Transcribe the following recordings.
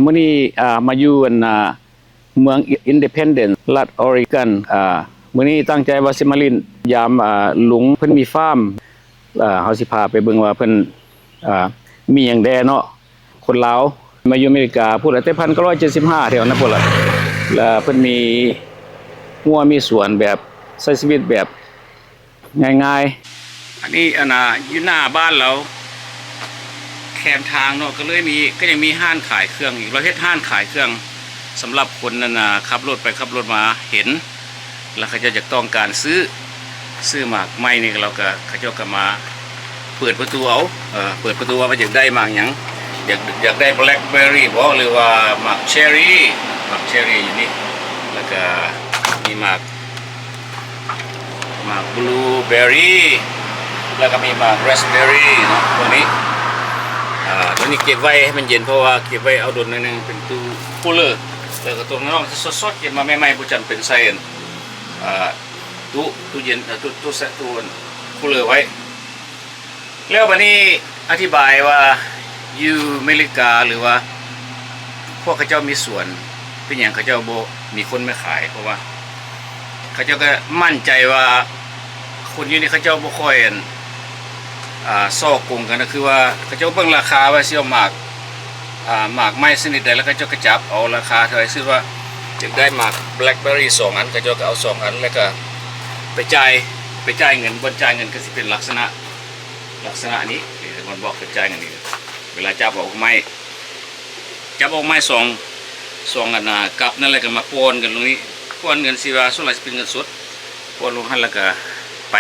ມື້ນີ້ ອ່າ ມາຢູ່ອັນ ອ່າ ເມືອງ Independence ລັດ Oregon. ອ່າ ມື້ນີ້ຕັ້ງໃຈວ່າຊິມາຫຼິ້ນຢາມ ອ່າ ລຸງເພິ່ນມີຟາມ. ອ່າ ເຮົາຊິພາໄປເບິ່ງວ່າເພິ່ນ ອ່າ ມີຫຍັງແດ່ເນາະ. ຄົນລາວມາຢູ່ອາເມລິກາພຸ້ນລະ ແຕ່ພັນເກົ້າຮ້ອຍເຈັດສິບຫ້າ ແຖວນັ້ນພຸ້ນລະ ລະເພິ່ນມີຮົ້ວມີສວນແບບໃຊ້ຊີວິດແບບງ່າຍໆ. ອັນນີ້ ອັນນ່າ ຢູ່ໜ້າບ້ານລາວ ແຄມທາງເນາະ ກໍເລີຍມີ ກໍຍັງມີຮ້ານຂາຍເຄື່ອງອີກ. ລາວເຮັດຮ້ານຂາຍເຄື່ອງສຳລັບຄົນນັ້ນນະ ຂັບລົດໄປຂັບລົດມາເຫັນ ແລ້ວເຂົາເຈົ້າຢາກຕ້ອງການຊື້ ຊື້ໝາກໄມ້ນີ້ ລາວກໍ ເຂົາເຈົ້າກໍມາເປີດປະຕູເອົາ ເອີ ເປີດປະຕູວ່າຢາກໄດ້ໝາກຫຍັງ ຢາກ ຢາກໄດ້ blackberry ບໍ ຫຼືວ່າໝາກ cherry ໝາກ cherry ຢູ່ນີ້ ແລ້ວກໍມີໝາກ ໝາກ blueberry ແລ້ວກໍມີໝາກ raspberry ເນາະ ພວກນີ້. ອາ ຕົວນີ້ເກັບໄວ້ໃຫ້ມັນເຢັນ ເພາະວ່າເກັບໄວ້ເອົາດົນໜ້ອຍໜຶ່ງ ເປັນຕູ້ຄູລເລີ ແລ້ວກໍຕົວນ້ອງໆ ສົດໆ ເກັບມາໃໝ່ໆ ບໍ່ຈຳເປັນໃສ່ ອາ ຕູ້ ຕູ້ເຢັນ ອາ ຕູ້ ຕູ້ແຊ່ ຕູ້ຄູລເລີໄວ້. ແລ້ວບາດນີ້ອະທິບາຍວ່າຢູ່ອາເມລິກາ ຫຼືວ່າພວກເຂົາເຈົ້າມີສວນ ເປັນຫຍັງເຂົາເຈົ້າບໍ່ມີຄົນມາຂາຍ? ເພາະວ່າເຂົາເຈົ້າກໍໝັ້ນໃຈວ່າຄົນຢູ່ນີ້ເຂົາເຈົ້າບໍ່ຄ່ອຍ ອັນ ອ່າ ສໍ້ໂກງກັນ ກໍຄືວ່າເຂົາເຈົ້າເບິ່ງລາຄາວ່າຊິເອົາໝາກ ອ່າ ໝາກໄມ້ຊະນິດໃດ ແລ້ວເຂົາເຈົ້າກໍຈັບເອົາລາຄາເທົ່າໃດ. ສົມມຸດວ່າຢາກໄດ້ໝາກ blackberry ສອງອັນ ເຂົາເຈົ້າກໍເອົາສອງອັນ ແລ້ວກໍໄປຈ່າຍ ໄປຈ່າຍເງິນ ບ່ອນຈ່າຍເງິນກໍຊິເປັນລັກສະນະ ລັກສະນະນີ້ ເອີ ບ່ອນບອກໄປຈ່າຍເງິນນີ້. ເວລາຈັບເອົາໄມ້ ຈັບເອົາໄມ້ສອງ ສອງອັນນະ ກັບນັ້ນ ແລ້ວກໍມາປ້ອນກັນຕົງນີ້ ປ້ອນເງິນຊິວ່າສ່ວນຫຼາຍຊິເປັນເງິນສົດ ປ້ອນລົງຫັ້ນ ແລ້ວກໍໄປ.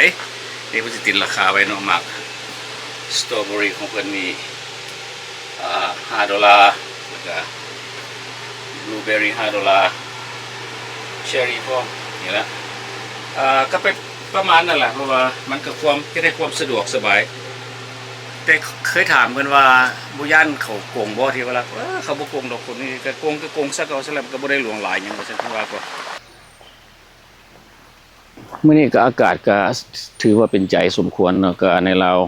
ນີ້ເພິ່ນຊິຕິດລາຄາໄວ້ເນາະ ໝາກສະຕໍເບີຣີຂອງເພິ່ນນີ້ ອ່າ ຫ້າໂດລາ ແລ້ວກະບລູເບີຣີຫ້າໂດລາ ເຊີຣີພ້ອມ ນີ້ລະ ອ່າ ກະເປັນປະມານນັ້ນລະ ເພາະວ່າມັນກະຄວາມ ເຮັດໃຫ້ຄວາມສະດວກສະບາຍ. ແຕ່ເຄີຍຖາມເພິ່ນວ່າບໍ່ຢ້ານເຂົາໂກງບໍ່ ທີ່ວ່າລະ ເອີ ເຂົາບໍ່ໂກງດອກ ຄົນນີ້ກະໂກງ ກະໂກງຊະເຂົາ ສະແລ້ວມັນກະບໍ່ໄດ້ຫຼວງຫຼາຍຫຍັງ ວ່າຊັ້ນ ເພິ່ນວ່າກໍ. ມື້ນີ້ກໍອາກາດກໍຖືວ່າເປັນໃຈສົມຄວນເນາະ ກໍໃນລາວ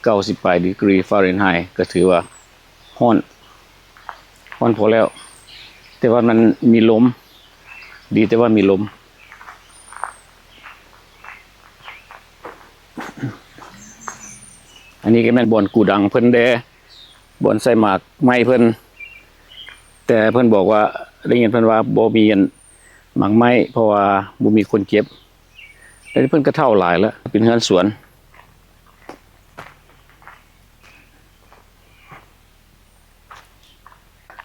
ເກົ້າສິບປາຍດີກຣີຟາເຣນໄຮ ກໍຖືວ່າຮ້ອນ ຮ້ອນພໍແລ້ວ ແຕ່ວ່າມັນມີລົມ ດີແຕ່ວ່າມີລົມ. ອັນນີ້ກໍແມ່ນບ່ອນກູດັງເພິ່ນແດ່ ບ່ອນໃສ່ໝາກໄມ້ເພິ່ນ ແຕ່ເພິ່ນບອກວ່າ ໄດ້ຍິນເພິ່ນວ່າບໍ່ມີອັນ ໝາກໄມ້ ເພາະວ່າບໍ່ມີຄົນເກັບ ແລ້ວເພິ່ນກໍເຖົ້າຫຼາຍແລ້ວ ເປັນເຮືອນສວນ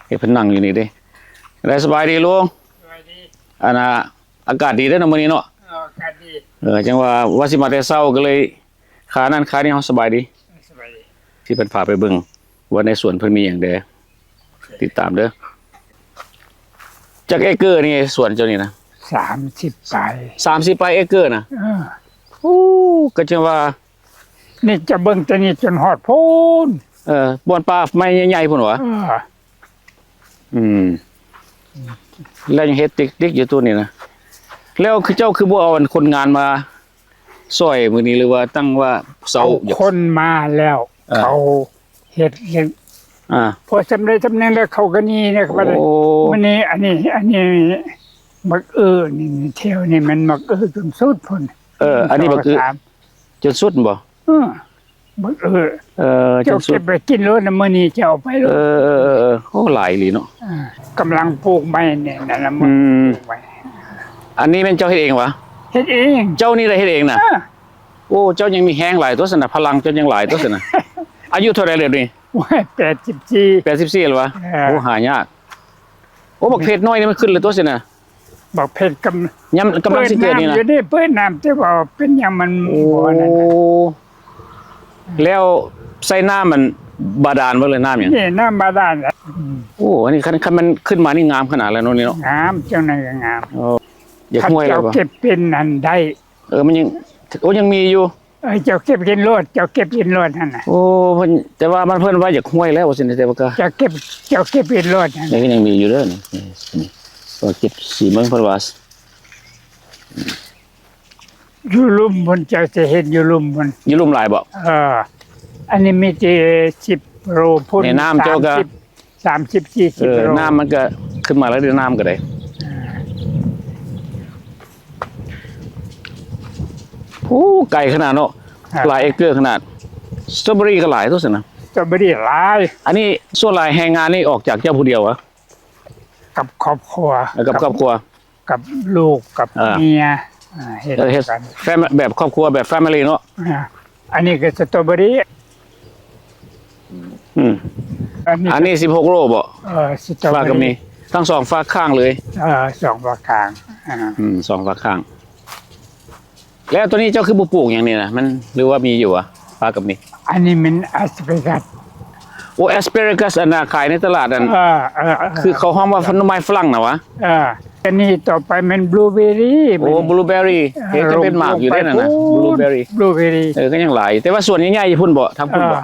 ເອີ ເພິ່ນນັ່ງຢູ່ນີ້ເດ້. ໄດ້ ສະບາຍດີລຸງ ສະບາຍດີ ອັນນ່າ ອາກາດດີເດ້ເນາະມື້ນີ້ເນາະ ເອີ ອາກາດດີ ເອີ ຈັ່ງວ່າ ວ່າຊິມາແຕ່ເຊົ້າ ກໍເລີຍ ຄ່ານັ້ນຄ່ານີ້ເຮົາສະບາຍດີ ສະບາຍດີ ທີ່ເພິ່ນພາໄປເບິ່ງວ່າໃນສວນເພິ່ນມີຫຍັງແດ່ ຕິດຕາມເດີ. ຈັກເອເກີນີ້ສວນເຈົ້ານີ້ນະ? ສາມສິບປາຍ ສາມສິບປາຍເອເກີນະ? ເອີ ໂອ້ ກໍຈັ່ງວ່າ ນີ້ຈະເບິ່ງແຕ່ນີ້ຈົນຮອດພຸ້ນ ເອີ ບ່ອນປ່າໄມ້ໃຫຍ່ໆພຸ້ນຫວາ? ເອີ ອືມ ແລ້ວຍັງເຮັດຕິກໆຢູ່ໂຕນີ້ນະ ແລ້ວຄືເຈົ້າຄືບໍ່ເອົາອັນຄົນງານມາ ຊ່ອຍມື້ນີ້ ຫຼືວ່າຕັ້ງວ່າເຊົາ ເອົາຄົນມາແລ້ວ ເອີ ເຂົາເຮັດ ອ່າ ພໍສ່ຳໃດສ່ຳໜຶ່ງແລ້ວເຂົາກໍໜີເດ້ ບາດນີ້ ໂອ້ ມື້ນີ້ ອັນນີ້ ອັນນີ້ບັກເອີນີ້ ແຖວນີ້ແມ່ນບັກເອີຈົນສຸດພຸ້ນ ເອີ ອັນນີ້ບັກເອີ ສາມ ຈົນສຸດແມ່ນບໍ່? ເອີ ບັກເອີ ເອີ ເຈົ້າເກັບໄປກິນໂລດນະ ມື້ນີ້ເຈົ້າເອົາໄປໂລດ ເອີ ເອີ ເອີ ເອີ ໂອ້ ຫຼາຍອີ່ຫຼີເນາະ ອ່າ ກຳລັງປູກໄມ້ນີ້ນັ້ນລະ ອືມ ປູກໄວ້ ອັນນີ້ແມ່ນເຈົ້າເຮັດເອງຫວາ? ເຮັດເອງ ເຈົ້ານີ້ລະເຮັດເອງນະ? ເອີ ໂອ້ ເຈົ້າຍັງມີແຮງຫຼາຍຕົວຊັ້ນນະ ພະລັງເຈົ້າຍັງຫຼາຍຕົວຊັ້ນນະ ອາຍຸເທົ່າໃດແລ້ວນີ້? ໂອ້ຍ ແປດສິບສີ່ ແປດສິບສີ່ແລ້ວຫວາ? ເອີ ໂອ້ ຫາຍາກ ໂອ້ ບັກເພັດນ້ອຍນີ້ມັນຂຶ້ນແລ້ວຕົວຊັ້ນນະ ບັກເພັດກຳ ຍາມກຳລັງຊິເກີດນີ້ນະ ເປີດນ້ຳຢູ່ນີ້ ເປີດນ້ຳ ແຕ່ວ່າເປັນຫຍັງມັນ ໂອ້ ບໍ່ນັ້ນນະ ແລ້ວໃສ່ນ້ຳອັນບາດານບໍ່ ຫຼືນ້ຳຫຍັງ? ນີ້ນ້ຳບາດານ ອືມ ໂອ້ ອັນນີ້ຄັນ ຄັນມັນຂຶ້ນມານີ້ງາມຂະໜາດແລ້ວເນາະນີ້ເນາະ ງາມ ຈັ່ງໃດກໍງາມ ໂອ້ ຢາກຫ້ວຍແລ້ວບໍ່? ເຈົ້າເກັບເປັນອັນໄດ້ ເອີ ມັນຍັງ ໂອ້ ຍັງມີຢູ່ ເອີ ເຈົ້າເກັບກິນໂລດ ເຈົ້າເກັບກິນໂລດຫັ້ນນະ ໂອ້ ເພິ່ນ ແຕ່ວ່າມັນ ເພິ່ນວ່າຢາກຫ້ວຍແລ້ວວ່າຊັ້ນ ແຕ່ວ່າກໍ ເຈົ້າເກັບ ເຈົ້າເກັບກິນໂລດຫັ້ນ ນີ້ກໍຍັງມີຢູ່ເດີ ນີ້ ນີ້ ກໍເກັບສີເບິ່ງ ເພິ່ນວ່າ ຢູ່ລຸ່ມພຸ້ນ ເຈົ້າຊິເຫັນຢູ່ລຸ່ມພຸ້ນ ຢູ່ລຸ່ມຫຼາຍບໍ່? ເອີ ອັນນີ້ມີແຕ່ສິບໂລພຸ້ນ ໃນນ້ຳເຈົ້າກໍ ສາມສິບ ສາມສິບ ສີ່ສິບ ເອີ ໂລ ນ້ຳມັນກໍຂຶ້ນມາແລ້ວເດ້ ນ້ຳກໍໄດ້. ໂອ້ ໄກຂະໜາດເນາະ ອ່າ ຫຼາຍເອເກີຂະໜາດ. ສະຕໍເບີຣີກໍຫຼາຍຕົວະຊັ້ນນະ. ສະຕໍເບີຣີຫຼາຍ. ອັນນີ້ສ່ວນຫຼາຍແຮງງານນີ້ອອກຈາກເຈົ້າຜູ້ດຽວຫວາ? ກັບຄອບຄົວ ເອີ ກັບຄອບຄົວ ກັບລູກກັບ ອ່າ ເມຍ ອ່າ ເຮັດ ເອີ ເຮັດ ກັນ ແບບຄອບຄົວແບບແຟມິລີເນາະ. ອ່າ ອັນນີ້ກໍສະຕໍເບີຣີ. ອືມ ອັນນີ້ ອັນນີ້ສິບຫົກໂລບໍ? ເອີ ສະຕໍເບີຣີ ຝາກກັບນີ້ ທັງສອງຝາກຂ້າງເລີຍ. ເອີ ສອງຝາກຂ້າງ. ອ່າ ອືມ ສອງຝາກຂ້າງ. ແລ້ວໂຕນີ້ເຈົ້າຄືບໍ່ປູກຫຍັງນີ້ນະ ມັນ ຫຼືວ່າມີຢູ່ຫວາ? ຝາກກັບນີ້ ອັນນີ້ແມ່ນແອັສເປຣກັສ. ໂອ້ ແອັສເປຣກັສ ອັນນ່າຂາຍໃນຕະຫຼາດນັ້ນ. ເອີ ເອີ ເອີ ຄືເຂົາຮ້ອງວ່າໜໍ່ໄມ້ຝຣັ່ງນະຫວາ? ເອີ ອັນນີ້ຕໍ່ໄປແມ່ນບລູເບີຣີ. ໂອ້ ບລູເບີຣີ ເອີ ເຮັດຈະເປັນໝາກຢູ່ເດ້ນັ້ນນະ ບລູເບີຣີ. ບລູເບີຣີ ເອີ ກໍຍັງຫຼາຍ ແຕ່ວ່າສວນໃຫຍ່ໆຢູ່ພຸ້ນບໍ ທາງພຸ້ນບໍ?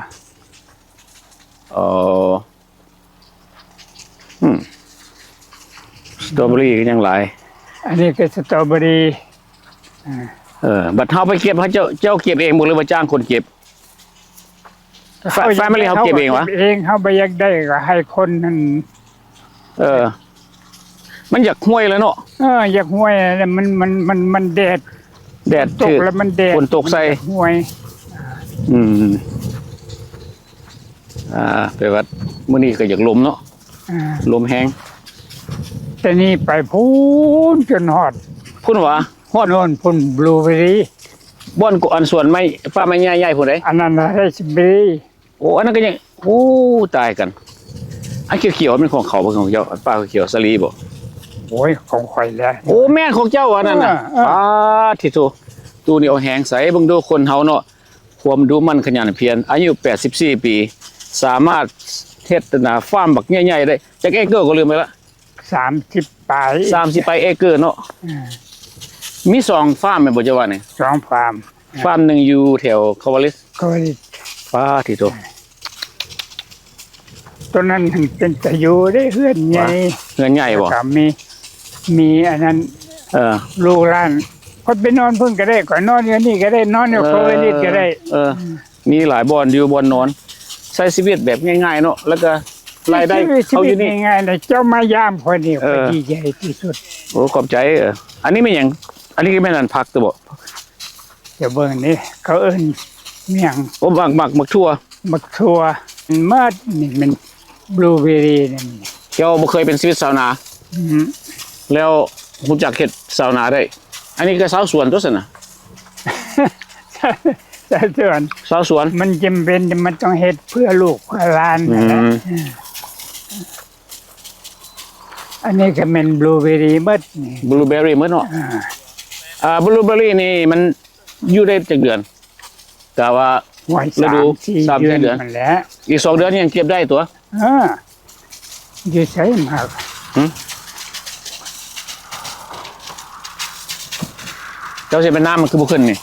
ເອີ ອໍ ອືມ ສະຕໍເບີຣີກໍຍັງຫຼາຍ. ອັນນີ້ກໍສະຕໍເບີຣີ. ເອີ ບັດເຮົາໄປເກັບ ເຮົາເຈົ້າ ເຈົ້າເກັບເອງບໍ່ ຫຼືວ່າຈ້າງຄົນເກັບ? ແຟ ແຟມິລີເຮົາເກັບເອງຫວາ? ເກັບເອງ. ເຮົາບໍ່ຢາກໄດ້ກໍໃຫ້ຄົນນັ້ນ. ເອີ ມັນຢາກຫ່ວຍແລ້ວເນາະ. ເອີ ຢາກຫ່ວຍ ມັນ ມັນ ມັນ ມັນແດດ ແດດຖືກ ຝົນຕົກແລ້ວມັນແດດ ຝົນຕົກໃສ່ ມັນຢາກຫ່ວຍ. ອືມ ອ່າ ແປວ່າມື້ນີ້ກໍຢາກລົມເນາະ. ອ່າ ລົມແຮງ. ແຕ່ນີ້ໄປພຸ້ນຈົນຮອດ ພຸ້ນຫວາ? ຮອດໂນ່ນພຸ້ນ ບລູເບີຣີ ບ່ອນ ອັນສວນໄມ້ ປ່າໄມ້ໃຫຍ່ໆພຸ້ນເດ້. ອັນນັ້ນນະ ໄຣສເບີຣີ. ໂອ້ ອັນນັ້ນກໍຍັງ ໂອ້ ຕາຍກັນ. ອັນຂຽວໆແມ່ນຂອງເຂົາບໍ່? ຂອງເຈົ້າ ອັນປ່າຂຽວສາລີບໍ່? ໂອ້ຍ ຂອງຂ້ອຍແຫຼະ. ໂອ້ ແມ່ນຂອງເຈົ້າອັນນັ້ນນະ. ເອີ ເອີ ປາດທິໂທ ຕູ້ນີ້ເອົາແຮງໃສ. ເບິ່ງດູຄົນເຮົາເນາະ ຄວາມດຸໝັ່ນຂະຫຍັນພຽນ ອາຍຸແປດສິບສີ່ປີ ສາມາດເຮັດນາຟາມບັກໃຫຍ່ໆໄດ້. ຈັກເອເກີກໍລືມໄປລະ. ສາມສິບປາຍ ສາມສິບປາຍເອເກີເນາະ. ເອີ ມີສອງຟາມແມ່ນບໍ່ເຈົ້າວ່ານີ້? ສອງຟາມ. ຟາມໜຶ່ງຢູ່ແຖວຄາວາລິດ ຄາວາລິດ. ປາດທິໂທ ເອີ ຕົວນັ້ນເປັນຕາຢູ່ເດ້ ເຮືອນໃຫຍ່. ເຮືອນໃຫຍ່ບໍ່? ແລ້ວກໍມີ ມີອັນນັ້ນ ເອີ ລູກຫຼານ ຂ້ອຍໄປນອນພຸ້ນກໍໄດ້ ຂ້ອຍນອນຢູ່ນີ້ກໍໄດ້ ນອນຢູ່ ເອີ ຄາວາລິດກໍໄດ້. ເອີ ອືມ ມີຫຼາຍບ່ອນຢູ່ບ່ອນນອນ ໃຊ້ຊີວິດແບບງ່າຍໆເນາະ ແລ້ວກໍລາຍໄດ້ເຂົ້າຢູ່ນີ້. ໃຊ້ຊີວິດ ຊີວິດງ່າຍໆ ແລ້ວເຈົ້າມາຢາມຂ້ອຍນີ້ ເອີ ຂ້ອຍດີໃຈທີ່ສຸດ. ໂອ້ ຂອບໃຈ. ເອີ ອັນນີ້ແມ່ນຫຍັງ? ອັນນີ້ແມ່ນອັນຜັກຕົວະບໍ່? ຈະເບິ່ງນີ້ ເຂົາເອີ້ນຫຍັງ? ໂອ້ ໝາກ ໝາກ ໝາກຖົ່ວ. ໝາກຖົ່ວໝົດນີ້ ແມ່ນບລູເບີຣີນີ້. ເຈົ້າບໍ່ເຄີຍເປັນຊີວິດຊາວນາ? ອືມ ແລ້ວຮູ້ຈັກເຮັດຊາວນາໄດ້? ອັນນີ້ກໍຊາວສວນຕົວະຊັ້ນນະ. ຊາວສວນ ຊາວສວນ ມັນຈຳເປັນ ມັນຕ້ອງເຮັດເພື່ອລູກເພື່ອຫຼານ. ອືມ ນັ້ນແຫຼະ. ອັນນີ້ກໍແມ່ນບລູເບີຣີໝົດນີ້ ບລູເບີຣີໝົດເນາະ. ອ່າ ອ່າ ບລູເບີຣີນີ້ມັນຢູ່ໄດ້ຈັກເດືອນ? ກະວ່າ ໂອ້ຍ ລະດູ ສາມສີ່ ສາມສີ່ເດືອນ ເດືອນ ນັ້ນແຫຼະ. ອີກສອງເດືອນຍັງເກັບໄດ້ຕົວະ. ເອີ ຢູ່ໃສໝາກ? ຫຶ? ເຈົ້າຊິໄປນ້ຳມັນຄືບໍ່ຂຶ້ນນີ້?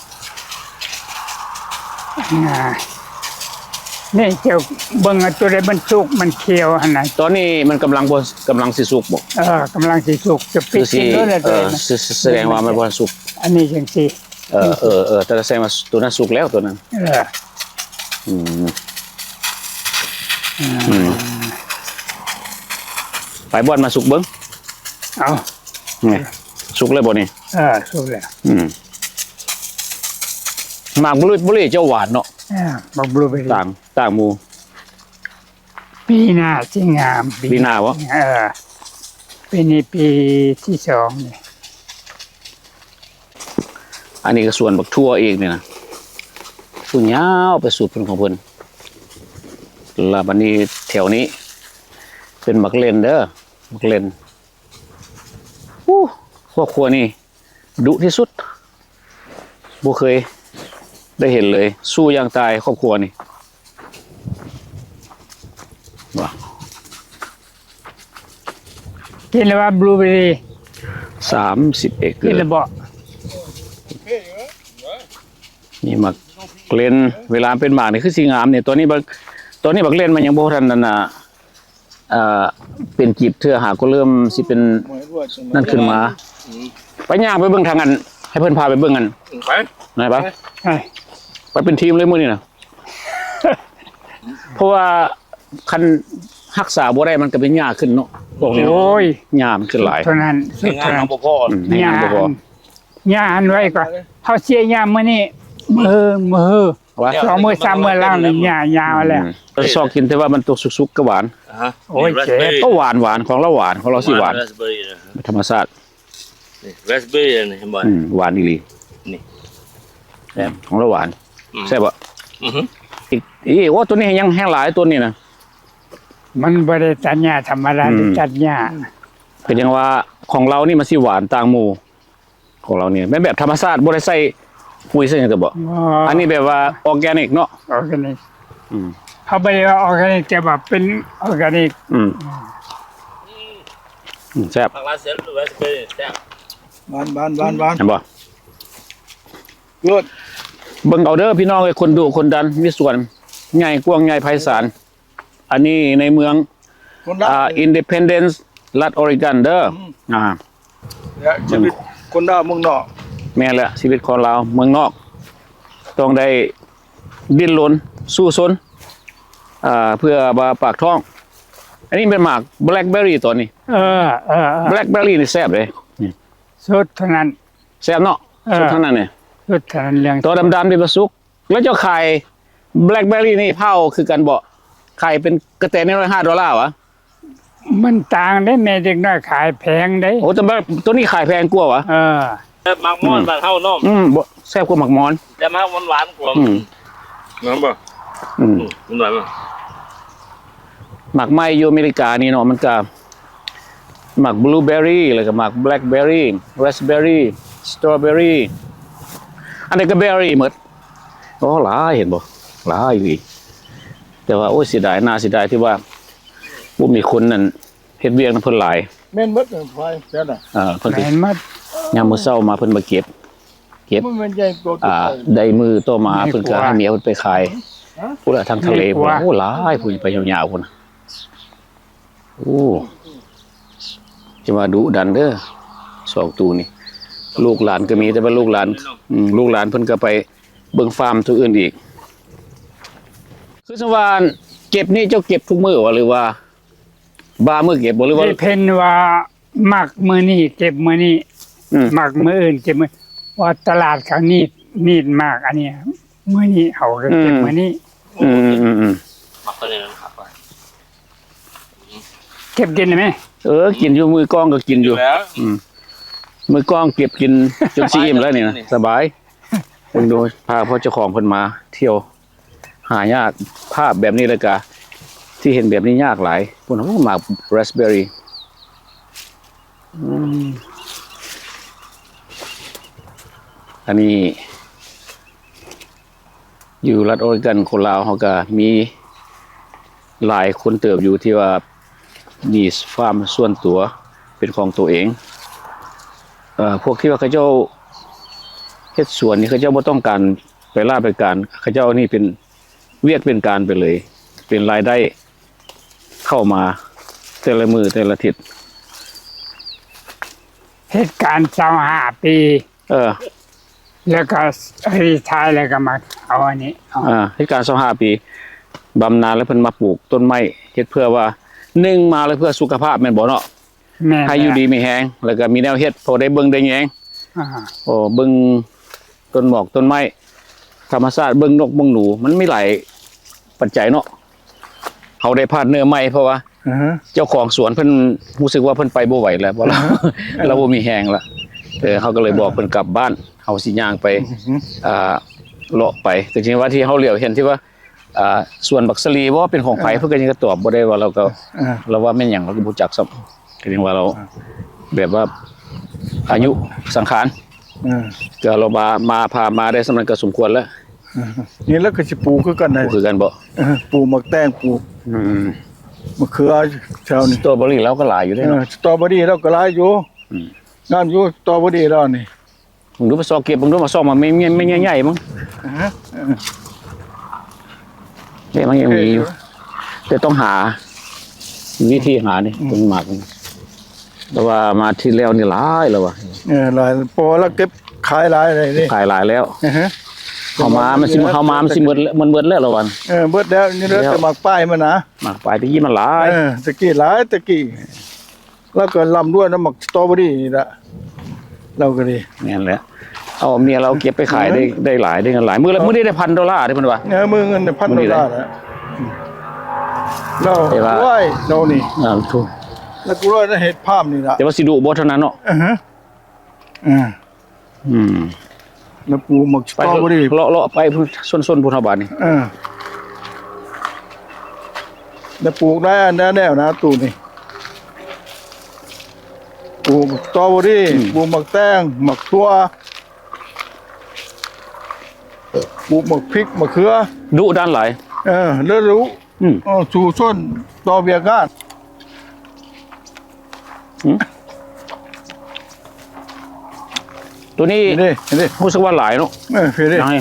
ອ່າ ນີ້ເຈົ້າເບິ່ງເອົາ ຕົວໃດມັນສຸກມັນຂຽວຫັ້ນນະ. ຕອນນີ້ມັນກຳລັງບໍ່ ກຳລັງຊິສຸກບໍ່? ເອີ ກຳລັງຊິສຸກ ຈະປິດກິນໂລດລະ. ເອີ ສະ ສະແດງວ່າມັນບໍ່ທັນສຸກ. ອັນນີ້ຈັ່ງຊີ້. ເອີ ເອີ ເອີ ແຕ່ສະແດງວ່າໂຕນັ້ນສຸກແລ້ວ ໂຕນັ້ນ. ເອີ ອືມ ອືມ ອືມ ໄປບ່ອນມາສຸກເບິ່ງ. ເອົາ ນີ້ ສຸກແລ້ວບໍ່ນີ້? ເອີ ສຸກແລ້ວ. ອືມ ໝາກບລູເບີຣີເຈົ້າຫວານເນາະ. ອ່າ ໝາກບລູເບີຣີຕ່າງ ຕ່າງໝູ່. ປີໜ້າຊິງາມ. ປີໜ້າບໍ່? ເອີ ປີນີ້ປີທີສອງນີ້. ອັນນີ້ກໍສວນບັກຖົ່ວອີກນີ້ນະ ພຸ້ນຍາວໄປສຸດພຸ້ນຂອງເພິ່ນ. ລະບັດນີ້ແຖວນີ້ເປັນໝາກເລັ່ນເດີ ໝາກເລັ່ນ. ໂອ້ ຄອບຄົວນີ້ ດຸທີ່ສຸດ ບໍ່ເຄີຍໄດ້ເຫັນເລີຍ ສູ້ຢ່າງຕາຍຄອບຄົວນີ້. ວ່າ ກິນແລ້ວວ່າບລູເບີຣີ? ສາມສິບເອເກີ ກິນແລ້ວບໍ່? ມີໝາກເລັ່ນ ເວລາເປັນໝາກນີ້ຄືຊິງາມນີ້. ຕອນນີ້ບັກ ຕອນນີ້ບັກເລັ່ນມັນຍັງບໍ່ທັນນັ້ນນະ ເອີ ເປັນກີບເທື່ອ ຫາກໍເລີ່ມຊິເປັນນັ້ນຂຶ້ນມາ. ໄປ ຍ່າງໄປເບິ່ງທາງອັນ ໃຫ້ເພິ່ນພາໄປເບິ່ງອັນ ໄປ ໄປ ໄປ ໄປເປັນທີມເລີຍມື້ນີ້ນະ. ເພາະວ່າຄັນ ຮັກສາບໍ່ໄດ້ ມັນກໍເປັນຫຍ້າຂຶ້ນເນາະ ພວກນີ້ ໂອ້ຍ ຫຍ້າມັນຂຶ້ນຫຼາຍ ເທົ່ານັ້ນ ໃຊ້ງານເຮົາບໍ່ພໍ ອືມ ໃຊ້ງານບໍ່ພໍ ຫຍ້າອັນ ຫຍ້າອັນໄວ້ກໍ ເຮົາເສຍຫຍ້າມື້ນີ້ ມື້ ມື້ ວ່າ ສອງມື້ສາມມື້ຫຼັງນີ້ ຫຍ້າ ຫຍ້າແລ້ວ ອືມ ຊອກກິນ ແຕ່ວ່າມັນຕົກສຸກໆກໍຫວານ ອາຮະ ໂອ້ຍ ນີ້ ເຈັບ ແຣັສເບີຣີ ກໍຫວານ ຫວານ ຂອງລາວຫວານ ຂອງລາວຊິຫວານ ຫວານແຣັສເບີຣີນະ ທຳມະຊາດ ນີ້ແຣັສເບີຣີນີ້ ເຫັນບໍ່ ອືມ ຫວານອີ່ຫຼີ ນີ້ ແຊບ ຂອງລາວຫວານ ອືມ ແຊບບໍ່ ອືຮຶ ອີ ໂອ້ ໂຕນີ້ແຮງ ແຮງຫຼາຍ ໂຕນີ້ນະ ມັນບໍ່ໄດ້ຕັດຫຍ້າທຳມະດາ ອືມ ຕັດຫຍ້າ ກໍຍັງວ່າຂອງລາວນີ້ມັນຊິຫວານຕ່າງໝູ່ ຂອງລາວນີ້ແມ່ນແບບທຳມະຊາດ ບໍ່ໄດ້ໃສ່ປຸ໋ຍໃສ່ຫຍັງ ແຕ່ບໍ່ ອໍ ອັນນີ້ແບບວ່າອໍແກນິກເນາະ ອໍແກນິກ ອືມ ເຮົາບໍ່ໄດ້ວ່າອໍແກນິກ ແຕ່ວ່າເປັນອໍແກນິກ ອືມ ອືມ ແຊບ ຜັກລາວເຊນ ແຊບ ຫວານ ຫວານ ຫວານ ຫວານ ເຫັນບໍ່ ເລີດ ເບິ່ງເອົາເດີພີ່ນ້ອງເອີຍ ຄົນດຸຄົນດັນ ມີສວນໃຫຍ່ກວ້າງໃຫຍ່ໄພສານ ອັນນີ້ໃນເມືອງ ຄົນລາວ ອ່າ ອິນດີເພນເດັນສ໌ ລັດໂອຣິກອນເດີ ອືມ ອ່າ ແລະ ຊີວິດຄົນລາວເມືອງນອກ ແມ່ນແຫຼະ ຊີວິດຄົນລາວເມືອງນອກ ຕ້ອງໄດ້ດີ້ນລົນສູ້ຊົນ ອ່າ ເພື່ອວ່າປາກທ້ອງ ອັນນີ້ແມ່ນໝາກແບລັກເບີຣີຕອນນີ້ ເອີ ເອີ ເອີ ແບລັກເບີຣີນີ້ແຊບເດ້ ສຸດເທົ່ານັ້ນ ແຊບເນາະ ເອີ ສຸດເທົ່ານັ້ນນີ້ ສຸດເທົ່ານັ້ນ ເລື່ອງ ໂຕດຳໆນີ້ບໍ່ສຸກ ແລ້ວເຈົ້າຂາຍແບລັກເບີຣີນີ້ເຜົາຄືກັນບໍ່? ຂາຍເປັນກະແຕນ້ອຍໆ ຫ້າໂດລາຫວາ? ມັນຕ່າງເດ້ ແມ່ເດັກນ້ອຍຂາຍແພງເດ້. ໂອ້ ແຕ່ວ່າໂຕນີ້ຂາຍແພງກວ່າຫວາ? ເອີ ແບບໝາກມອນ ອືມ ບ້ານເຮົາເນາະ. ອືມ ບໍ່ ແຊບກວ່າໝາກມອນ. ແຕ່ໝາກຫວານໆ ກວ່າ. ອືມ ແມ່ນບໍ່? ອືມ ອືມ ມັນຫວານ. ໝາກໄມ້ຢູ່ອາເມລິການີ້ເນາະ ມັນກະໝາກບລູເບີຣີ ແລ້ວກະໝາກແບລັກເບີຣີ ແຣສເບີຣີ ສະຕໍເບີຣີ ອັນໃດກະເບີຣີໝົດ. ໂອ້ ຫຼາຍ ເຫັນບໍ່ ຫຼາຍອີ່ຫຼີ. ແຕ່ວ່າ ໂອ້ຍ ເສຍດາຍ ໜ້າເສຍດາຍທີ່ວ່າບໍ່ມີຄົນນັ້ນເຮັດວຽກນຳເພິ່ນຫຼາຍ. ແມ່ນໝົດ ໄປແລ້ວນະ. ເອີ ເພິ່ນ ແມ່ນໝົດ. ຍາມມື້ເຊົ້າມາເພິ່ນມາເກັບ ເກັບ ມັນໃຫຍ່ກວ່າ ອ່າ ໄດ້ມື້ຕໍ່ມາ ໃຫຍ່ກວ່າ ເພິ່ນກໍໃຫ້ເມຍເພິ່ນໄປຂາຍ. ຮະ? ພຸ້ນລະ ທາງທະເລພຸ້ນ. ໂອ້ ຫຼາຍ ພຸ້ນໄປຍາວໆ ພຸ້ນ. ໂອ້ ຈະວ່າດຸດັນເດີ ສອງໂຕນີ້. ລູກຫຼານກໍມີ ແຕ່ວ່າລູກຫຼານ ອືມ ລູກຫຼານເພິ່ນກໍໄປເບິ່ງຟາມໂຕອື່ນອີກ. ຄືສະວ່າເກັບນີ້ ເຈົ້າເກັບທຸກມື້ຫວາ ຫຼືວ່າບາງມື້ເກັບບໍ່ ຫຼືວ່າ ດີເພນວ່າ ມັກມື້ນີ້ເກັບມື້ນີ້ ອືມ ມັກມື້ອື່ນເກັບມື້ ວ່າຕະຫຼາດເຂົານີດ ນີດໝາກອັນນີ້ ມື້ນີ້ເຮົາກໍເກັບ ອືມ ມື້ນີ້. ອືມໆໆ ໝາກໂຕນີ້ມັນຄັກວ່າ ເກັບກິນໄດ້ໄໝ? ເອີ ກິນຢູ່ ມື້ກ່ອນກໍກິນຢູ່. ອືມ ມື້ກ່ອນເກັບກິນຈົນຊິອີ່ມແລ້ວນີ້ນະ ສະບາຍ. ເບິ່ງດູ ພາພໍ່ເຈົ້າຂອງເພິ່ນມາທ່ຽວ. ຫາຍາກ ພາບແບບນີ້ ແລ້ວກະທີ່ເຫັນແບບນີ້ຍາກຫຼາຍ. ພຸ້ນ ໂອ້ ໝາກແຣສເບີຣີ. ອືມ ອັນນີ້ຢູ່ລັດໂອຣິກອນ ຄົນລາວເຮົາກະມີຫຼາຍຄົນເຕີບຢູ່ທີ່ວ່າມີຟາມສ່ວນຕົວເປັນຂອງໂຕເອງ. ເອີ ພວກທີ່ວ່າເຂົາເຈົ້າເຮັດສວນນີ້ ເຂົາເຈົ້າບໍ່ຕ້ອງການ ໄປລາໄປການ ເຂົາເຈົ້ານີ້ເປັນວຽກເປັນການໄປເລີຍ ເປັນລາຍໄດ້ເຂົ້າມາແຕ່ລະມື້ແຕ່ລະທິດ. ເຮັດການຊາວຫ້າປີ ເອີ ແລ້ວກໍຣີທາຍ ແລ້ວກໍມາເອົາອັນນີ້ ເອີ ເຮັດການຊາວຫ້າປີ ບຳນານ ແລ້ວເພິ່ນມາປູກຕົ້ນໄມ້ ເຮັດເພື່ອວ່າ ໜຶ່ງມາແລ້ວເພື່ອສຸຂະພາບແມ່ນບໍ່ເນາະ? ແມ່ນ ໃຫ້ຢູ່ດີມີແຮງ ແລ້ວກໍມີແນວເຮັດ ພໍໄດ້ເບິ່ງໄດ້ແຍງ ອ່າ ໂອ້ ເບິ່ງຕົ້ນໝອກຕົ້ນໄມ້ ທຳມະຊາດ ເບິ່ງນົກເບິ່ງໜູ ມັນມີຫຼາຍປັດໄຈເນາະ. ເຮົາໄດ້ພາດເນີໃໝ່ ເພາະວ່າ ອືຮຶ ເຈົ້າຂອງສວນເພິ່ນຮູ້ສຶກວ່າເພິ່ນໄປບໍ່ໄຫວແລ້ວ ເພາະລາວ ອືຮຶ ລາວບໍ່ມີແຮງລະ. ເອີ ເຮົາກໍເລີຍບອກເພິ່ນກັບບ້ານ ເຮົາຊິຍ່າງໄປ ອືຮຶ ອ່າ ເລາະໄປ ກໍຈິງວ່າທີ່ເຮົາຫຼຽວເຫັນທີ່ວ່າ ອ່າ ສວນບັກສະຫຼີບໍ່ ເປັນຂອງໃຜ ເອີ ເພິ່ນກໍຍັງຕອບບໍ່ໄດ້ວ່າ ລາວກໍ ເອີ ລາວວ່າແມ່ນຫຍັງ ລາວກໍບໍ່ຈັກຊ້ຳ ກໍຍັງວ່າລາວ ເອີ ແບບວ່າອາຍຸສັງຂານ ເອີ ກໍລາວມາ ມາ ພາມາໄດ້ສ່ຳນັ້ນກໍສົມຄວນແລ້ວ. ເອີ ນີ້ລາວກໍຊິປູກຄືກັນນະ ປູກຄືກັນບໍ່? ເອີ ປູກໝາກແຕງ ປູກ ອືມ ມະເຂືອແຖວນີ້ ສະຕໍເບີຣີລາວກໍຫຼາຍຢູ່ເດ້ເນາະ. ເອີ ສະຕໍເບີຣີລາວກໍຫຼາຍຢູ່ ອືມ ງາມຢູ່ ສະຕໍເບີຣີລາວນີ້. ເບິ່ງດູ ໄປຊອກເກັບເບິ່ງດູ ມາຊອກໝາກແມ່ນ ແມ່ນໃຫຍ່ໆ ເບິ່ງ ອາຮະ ເອີ ເດ້ ມັນຍັງມີຢູ່ ໂອເຄຢູ່ ແຕ່ຕ້ອງຫາ ວິທີຫານີ້ ອືມ ເປັນໝາກ ແຕ່ວ່າມາທີແລ້ວນີ້ຫຼາຍແລ້ວວ່າ ເອີ ຫຼາຍ ເພາະວ່າລາວເກັບຂາຍຫຼາຍເດ້ ຂາຍຫຼາຍແລ້ວ ອາຮະ ເຮົາມາ ມັນຊິ ເຮົາມາ ມັນຊິໝົດ ມັນໝົດແລ້ວລະວັນ. ເອີ ໝົດແລ້ວ ຍັງເຫຼືອແຕ່ໝາກປາຍມັນນະ. ໝາກປາຍ ແຕ່ກີ້ມັນຫຼາຍ. ເອີ ແຕ່ກີ້ຫຼາຍ ແຕ່ກີ້. ລະກະລ່ຳລວຍນຳໝາກສະຕໍເບີຣີນີ້ລະ ລາວກະດີ. ແມ່ນແຫຼະ. ເອົາເມຍລາວເກັບໄປຂາຍໄດ້ ໄດ້ຫຼາຍ ໄດ້ເງິນຫຼາຍ. ມື້ລະ ມື້ນີ້ໄດ້ພັນໂດລາເດ້ເພິ່ນວ່າ. ເອີ ມື້ເງິນໄດ້ພັນໂດລາແຫຼະ. ລາວ ແຕ່ວ່າ ໂອ້ຍ ລາວນີ້ ລາວກະລວຍນະເຮັດຟາມນີ້ລະ. ແຕ່ວ່າຊິດຸບໍ່ເທົ່ານັ້ນເນາະ. ອືຮຶ. ອ່າ ອືມ ລະປູກໝາກສະຕໍເບີຣີ ເລາະ ເລາະໄປພຸ້ນ ຊົນໆ ພຸ້ນເຮົາບາດນີ້. ເອີ ລະປູກໄດ້ອັນແນວນະ ຕູ້ນີ້ ປູກສະຕໍເບີຣີ ອືມ ປູກໝາກແຕງ ໝາກຖົ່ວ ປູກໝາກພິກ ໝາກເຂືອ ດຸດ້ານຫຼາຍ. ເອີ ລະດຸ ອືມ ເອີ ສູ້ຊົນຕໍ່ວຽກງານ. ຫືມ ໂຕນີ້ ນີ້ເດ້ ນີ້ເດ້ ຮູ້ສຶກວ່າຫຼາຍເນາະ. ເອີ ນີ້ເດ້ ນີ້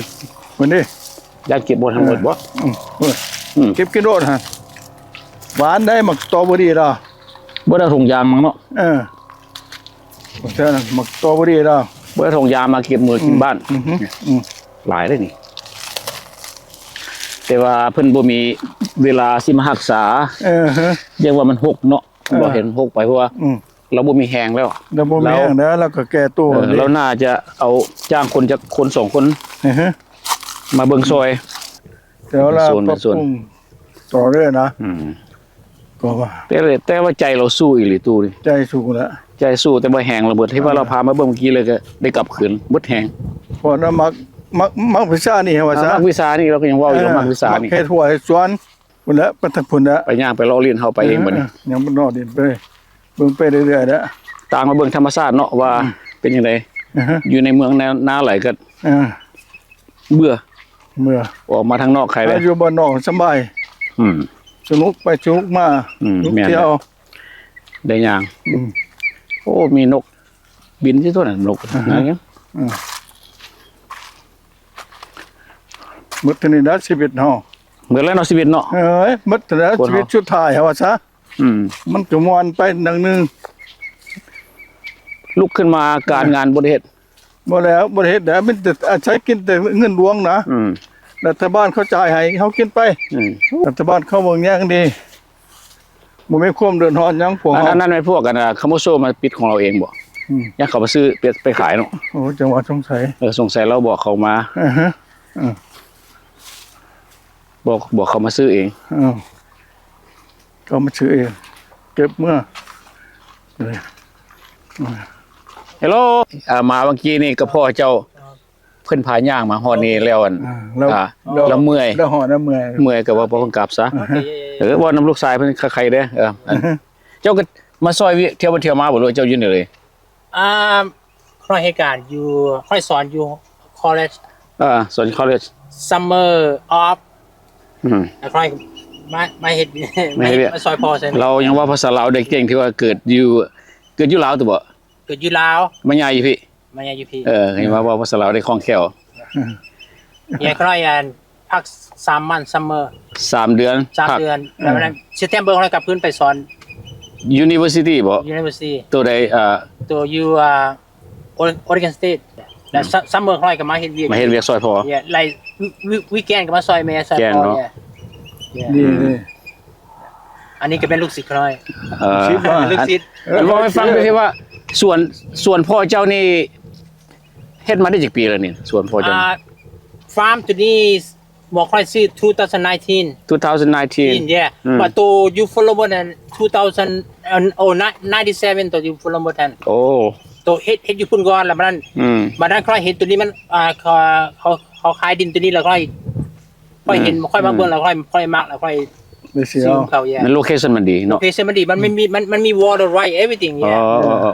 ມັນເດ້ ຢາກເກັບບໍ່ທັນໝົດບໍ່? ອືມ ເອີ ອືມ ເກັບກິນໂລດຫັ້ນ ຫວານໄດ໋ ໝາກສະຕໍເບີຣີລະ ບໍ່ໄດ້ເອົາຖົງຢາງມາເນາະ. ເອີ ໝາກສະຕໍເບີຣີລະ ບໍ່ໄດ້ຖົງຢາງມາເກັບມື້ກິນບ້ານ. ອືມ ອືມ ອືມ ຫຼາຍເດ້ນີ້ ແຕ່ວ່າເພິ່ນບໍ່ມີເວລາຊິມາຮັກສາ. ເອີ ຮະ ຢ່າງວ່າມັນຮົກເນາະ. ເອີ ບໍ່ເຫັນຮົກໄປ ເພາະວ່າ ອືມ ລາວບໍ່ມີແຮງແລ້ວ ລາວບໍ່ມີແຮງແລ້ວ ລາວກະແກ່ໂຕ. ເອີ ລາວໜ້າຈະເອົາຈ້າງຄົນຈັກຄົນສອງຄົນ ເອີ ຮະ ມາເບິ່ງຊ່ອຍ. ແຕ່ວ່າລາວປັບປຸງຕໍ່ເລື້ອຍນະ. ອືມ ກໍວ່າ ແຕ່ ແຕ່ວ່າໃຈລາວສູ້ອີ່ຫຼີຕູ້ນີ້ ໃຈສູ້ແຫຼະ ໃຈສູ້ ແຕ່ວ່າແຮງລະເບິດ. ທີ່ວ່າ ອ່າ ລາວພາມາເບິ່ງເມື່ອກີ້ເລີຍ ກະໄດ້ກັບຄືນໝົດແຮງ. ເພາະວ່າມັກ ມັກ ມັກວິຊານີ້ ວ່າຊະ ມັກວິຊານີ້ ລາວກະຍັງເວົ້າຢູ່ ເອີ ມັກວິຊານີ້ ເຮັດຫົວເຮັດສວນ ພຸ້ນແຫຼະ ໄປທາງພຸ້ນແຫຼະ ໄປຍ່າງໄປເລາະຫຼິ້ນ ເຮົາໄປເອງບັດນີ້. ເອີ ຍັງໄປເລາະຫຼິ້ນໄປ ເບິ່ງໄປເລື້ອຍໆແຫຼະ ຕ່າງມາເບິ່ງທຳມະຊາດເນາະ ວ່າ ອືມ ເປັນຈັ່ງໃດ. ອືຮຶ ຢູ່ໃນເມືອງນາ ນາຫຼາຍກະ ເອີ ເບື່ອ ເບື່ອ ອອກມາທາງນອກໃຄເດ້ ຢູ່ບ້ານນອກສະບາຍ. ອືມ ສະໜຸກໄປສະໜຸກມາ. ອືມ ແມ່ນ ທ່ຽວ ໄດ້ຍ່າງ. ອືມ ໂອ້ ມີນົກບິນຢູ່ຕົວນັ້ນ ນົກ ອືຮຶ ຫຍັງ. ອືມ ໝົດເທົ່ານີ້ລະຊີວິດເຮົາ ໝົດແລ້ວເນາະ ຊີວິດເນາະ. ເອີຍ ໝົດແລ້ວ ຊີວິດສຸດທ້າຍເຮົາວ່າຊະ. ອືມ ມັນກະມ່ວນໄປໜ້ອຍໜຶ່ງ ລຸກຂຶ້ນມາການງານບໍ່ໄດ້ເຮັດ. ບໍ່ແລ້ວ ບໍ່ໄດ້ເຮັດແລ້ວ ມີແຕ່ອາໄສກິນແຕ່ເງິນຫຼວງນະ. ອືມ ລັດຖະບານເຂົາຈ່າຍໃຫ້ເຮົາກິນໄປ. ອືມ ລັດຖະບານເຂົາເບິ່ງແຍງດີ ບໍ່ມີຄວາມເດືອດຮ້ອນຫຍັງພວກເຮົາ. ອັນນັ້ນແມ່ນພວກ ອັນ ອ່າ ຄາໂມໂຊມາປິດຂອງລາວເອງບໍ່? ອືມ ຢ້ານເຂົາມາຊື້ໄປ ໄປຂາຍເນາະ. ໂອ້ ຈັ່ງວ່າສົງໄສ ເອີ ສົງໄສລາວບອກເຂົາມາ. ອືຮຶ ອືມ ບອກ ບອກເຂົາມາຊື້ເອງ. ເອີ ເຂົາມາຊື້ເອງ ເກັບເມືອ. ເຮລໂລ ອ່າ ມາເມື່ອກີ້ນີ້ກະພໍ້ເຈົ້າ ເພິ່ນພາຍ່າງມາຮອດນີ້ແລ້ວ ອັນ ອ່າ ລາວ ອ່າ ລາວເມື່ອຍ ລາວຮອດລາວເມື່ອຍ ເມື່ອຍກະວ່າບໍ່ເພິ່ນກັບຊະ. ເອີ ເວົ້ານຳລູກຊາຍເພິ່ນຄັກໄຄເດ້. ເອີ ເຈົ້າກະມາຊ່ອຍວຽກ ທ່ຽວໄປທ່ຽວມາບໍ່ ຫຼືວ່າເຈົ້າຢູ່ນີ້ເລີຍ? ອ່າ ຂ້ອຍເຮັດການຢູ່ ຂ້ອຍສອນຢູ່ຄໍເລຈ. ເອີ ສອນຢູ່ຄໍເລຈ summer off. ອືມ ແລ້ວຂ້ອຍມາ ມາເຮັດ ມາເຮັດວຽກ ມາຊ່ອຍພໍ່ຊ່ອຍແມ່. ລາວຍັງເວົ້າພາສາລາວໄດ້ເກັ່ງ ທີ່ວ່າເກີດຢູ່ ເກີດຢູ່ລາວຕົວະບໍ່? ເກີດຢູ່ລາວ ມາໃຫຍ່ຢູ່ພີ້. ມາໃຫຍ່ຢູ່ພີ້. ເອີ ເຫັນວ່າເວົ້າພາສາລາວໄດ້ຄ່ອງແຄ້ວ. ເຮັດຂ້ອຍ ອັນ ພັກສາມມັນ summer ສາມເດືອນ ສາມເດືອນ. ແລ້ວ ເອີ ເຊັບເຕັມເບີຂ້ອຍກັບຄືນໄປສອນ university ບໍ່? University ໂຕໃດ? ເອີ ໂຕຢູ່ ອ່າ Oregon State ແລ້ວ summer ຂ້ອຍກະມາເຮັດວຽກ ມາເຮັດວຽກຊ່ອຍພໍ່. ແລ້ວ weekend ກະມາຊ່ອຍແມ່ຊ່ອຍພໍ່. ດີເລີຍ. ອັນນີ້ກະເປັນລູກສິດຂ້ອຍ. ເອີ ລູກສິດ ເວົ້າໃຫ້ຟັງເດີ ທີ່ວ່າສວນ ສວນພໍ່ເຈົ້ານີ້ ເຮັດມາໄດ້ຈັກປີແລ້ວນີ້ ສວນພໍ່ເຈົ້າ? ອ່າ ຟາມໂຕນີ້ໝໍຂ້ອຍຊື້ two thousand nineteen. two thousand nineteen. Yeah. ອືມ ບາດໂຕຢູ່ Fullerton ນັ້ນ two thousand ໂອ ninety-seven ໂຕຢູ່ Fullerton. ໂອ້ ໂຕເຮັດ ເຮັດຢູ່ພຸ້ນກ່ອນ ລະບາດນັ້ນ ອືມ ບາດນັ້ນຂ້ອຍເຫັນໂຕນີ້ມັນ ອ່າ ເຂົາ ເຂົາ ເຂົາຂາຍດິນໂຕນີ້ ລະຂ້ອຍ ຂ້ອຍເຫັນ ອືມ ຂ້ອຍມາເບິ່ງ ລະຂ້ອຍ ຂ້ອຍມັກ ລະຂ້ອຍ ຊື້ເຂົາ. ແມ່ນ ໂລເຄຊັນມັນດີເນາະ ໂລເຄຊັນມັນດີ ມັນມີ ມັນ ມັນມີ water right everything. ເອີ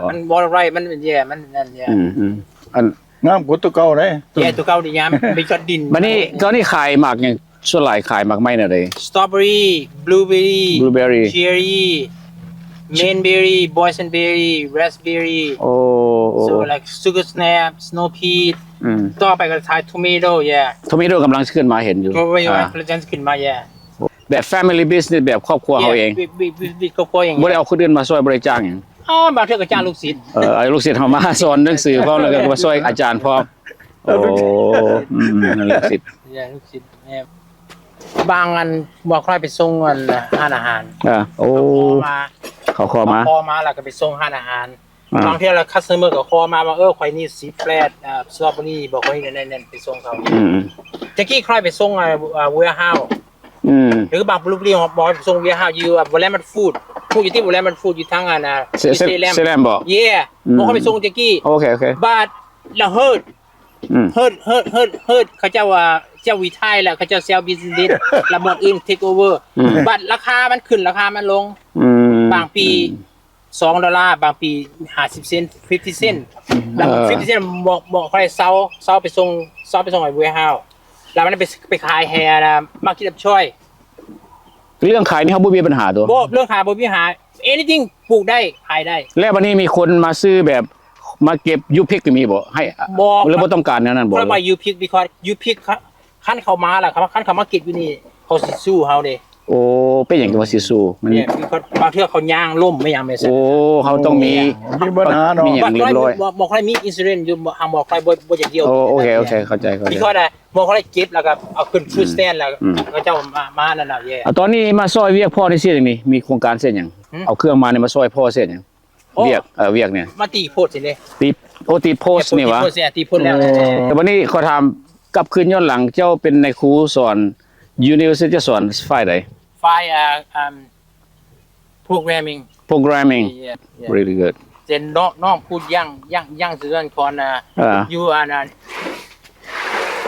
ມັນ water right ມັນ yeah ມັນນັ້ນ. ອືມ ອັນ ງາມກວ່າໂຕເກົ່າເດ້. ແຕ່ໂຕເກົ່ານີ້ຍາມມີຈອດດິນ. ບາດນີ້ ຕອນນີ້ຂາຍໝາກຫຍັງ? ສ່ວນຫຼາຍຂາຍໝາກໄມ້ແນວໃດ? Strawberry, blueberry, blueberry, cherry, mulberry, boysenberry, raspberry. ໂອ້ so like sugar snap, snow peas. ອືມ ຕໍ່ໄປກະຂາຍ tomato. Yeah, tomato ກຳລັງຊິຂຶ້ນມາ ເຫັນຢູ່ tomato ກຳລັງຊິຂຶ້ນມາ. Yeah ແບບ family business ແບບຄອບຄົວເຮົາເອງ. ຄອບຄົວເອງ ບໍ່ໄດ້ເອົາຄົນອື່ນມາຊ່ອຍ ບໍ່ໄດ້ຈ້າງຫຍັງ. ອ່າ ບາງເທື່ອກະຈ້າງລູກສິດ. ເອີ ເອົາລູກສິດເຮົາມາສອນໜັງສືພ້ອມ ແລ້ວກະມາຊ່ອຍອາຈານພ້ອມ. ໂອ້ ອືມ ລູກສິດ ເອີ ລູກສິດ ແມ່ນ ບາງອັນ ໝວກຄອຍໄປສົ່ງອັນຮ້ານອາຫານ ເອີ ໂອ້ ເຂົາຂໍມາ ເຂົາຂໍມາ ເຂົາຂໍມາ ແລ້ວກໍໄປສົ່ງຮ້ານອາຫານ ອ່າ ບາງເທື່ອລະຄັດສະເຕີມາກໍຂໍມາວ່າ ເອີ ຂ້ອຍນີ້ສິບແຟດ ອາ ສະຕໍເບີຣີ ບໍ່ ຂ້ອຍນີ້ນັ້ນໆ ໄປສົ່ງເຂົາ ອືມ ແຈັກກີ້ ຂ້ອຍໄປສົ່ງ ອາ ອາ ເວເຮົາ ອືມ ຫຼືບາງບລູເບີຣີ ບໍ່ ໄປສົ່ງເວເຮົາຢູ່ ອາ ວໍແລມມັນຟູດ ຮູ້ຢູ່ຕິ ວໍແລມມັນຟູດ ຢູ່ທາງອັນ ອາ ເຊ ເຊແລມ ເຊແລມບໍ? ເຢ ອືມ ບໍ່ຄ່ອຍໄປສົ່ງແຈັກກີ້ ໂອເຄ ໂອເຄ ບາດລະເຮີດ ອືມ ເຮີດ ເຮີດ ເຮີດ ເຮີດ ເຂົາເຈົ້າວ່າ ເຈົ້າຣີໄທແລ້ວ ເຂົາເຈົ້າເຊວບິສເນັດ ລະບ່ອນອື່ນເທກໂອເວີ ອືມ ບາດລາຄາມັນຂຶ້ນ ລາຄາມັນລົງ ອືມ ບາງປີ ອືມ ສອງໂດລາ ບາງປີຫ້າສິບເຊັນ fifty cent ແລ້ວ ເອີ fifty cent ໝວກ ໝວກຂ້ອຍເຊົາ ເຊົາໄປສົ່ງ ເຊົາໄປສົ່ງໃຫ້ເວເຮົາ ແລ້ວມັນໄປ ໄປຂາຍໃຫ້ອັນນ່າ Market of Choice ເລື່ອງຂາຍນີ້ເຮົາບໍ່ມີບັນຫາຕົວະ? ບໍ່ ເລື່ອງຂາຍບໍ່ມີບັນຫາ anything ປູກໄດ້ ຂາຍໄດ້ ແລ້ວບັດນີ້ມີຄົນມາຊື້ແບບ ມາເກັບຢູພິກນີ້ມີບໍ່? ໃຫ້ ບໍ່ ຫຼືບໍ່ຕ້ອງການແນວນັ້ນບໍ່? ຂ້ອຍວ່າຢູພິກ because ຢູພິກ ຄັນເຂົາມາລະ ຄັນເຂົາມາເກັບຢູ່ນີ້ ເຂົາຊິສູ້ເຮົາເດ້. ໂອ້ ເປັນຫຍັງຈຶ່ງວ່າຊິສູ້? ມັນ ເພາະບາງເທື່ອເຂົາຍ່າງລົ້ມແມ່ນຫຍັງແມ່ນຊັ້ນ. ໂອ້ ເຮົາຕ້ອງມີ ມີບັນຫາເນາະ ມີຫຍັງຮຽບຮ້ອຍ. ໝວກຂ້ອຍມີອິນຊູເຣັນຢູ່ ຫາກໝວກຂ້ອຍບໍ່ ບໍ່ຢາກດ່ຽວ. ໂອ້ ໂອເຄ ໂອເຄ ເຂົ້າໃຈ ເຂົ້າໃຈ. ມີຂໍ້ໃດ ໝວກຂ້ອຍເກັບແລ້ວກໍເອົາຂຶ້ນຟູດສະແຕນ ແລ້ວເຂົາເຈົ້າມາ ມານັ້ນນະ. ເອີ ຕອນນີ້ມາຊ່ອຍວຽກພໍ່ໃນເຂດຫຍັງນີ້? ມີໂຄງການເຂດຫຍັງ? ເອົາເຄື່ອງມານີ້ມາຊ່ອຍພໍ່ເຂດຫຍັງ? ໂອ້ ວຽກ ເອີ ວຽກນີ້ ມາຕີໂພສນີ້ເດ້ ຕີ ໂອ້ ຕີໂພສນີ້ຫວາ? ຕີໂພສ ຕີໂພສແລ້ວ. ໂອ້ ແຕ່ບັດນີ້ຂໍຖາມ ກັບຄືນຍ້ອນຫຼັງ ເຈົ້າເປັນນາຍຄູສອນ University ຈະສອນຝ່າຍໃດ? ຝ່າຍ ເອີ ໂປຣແກຣມມິງ Programming. Yeah, yeah. Really good. ເປັນນ້ອງ ນ້ອງຜູ້ຢ່າງ ຢ່າງ ຢ່າງສະເທືອນຂອງ ເອີ ຢູ່ອັນ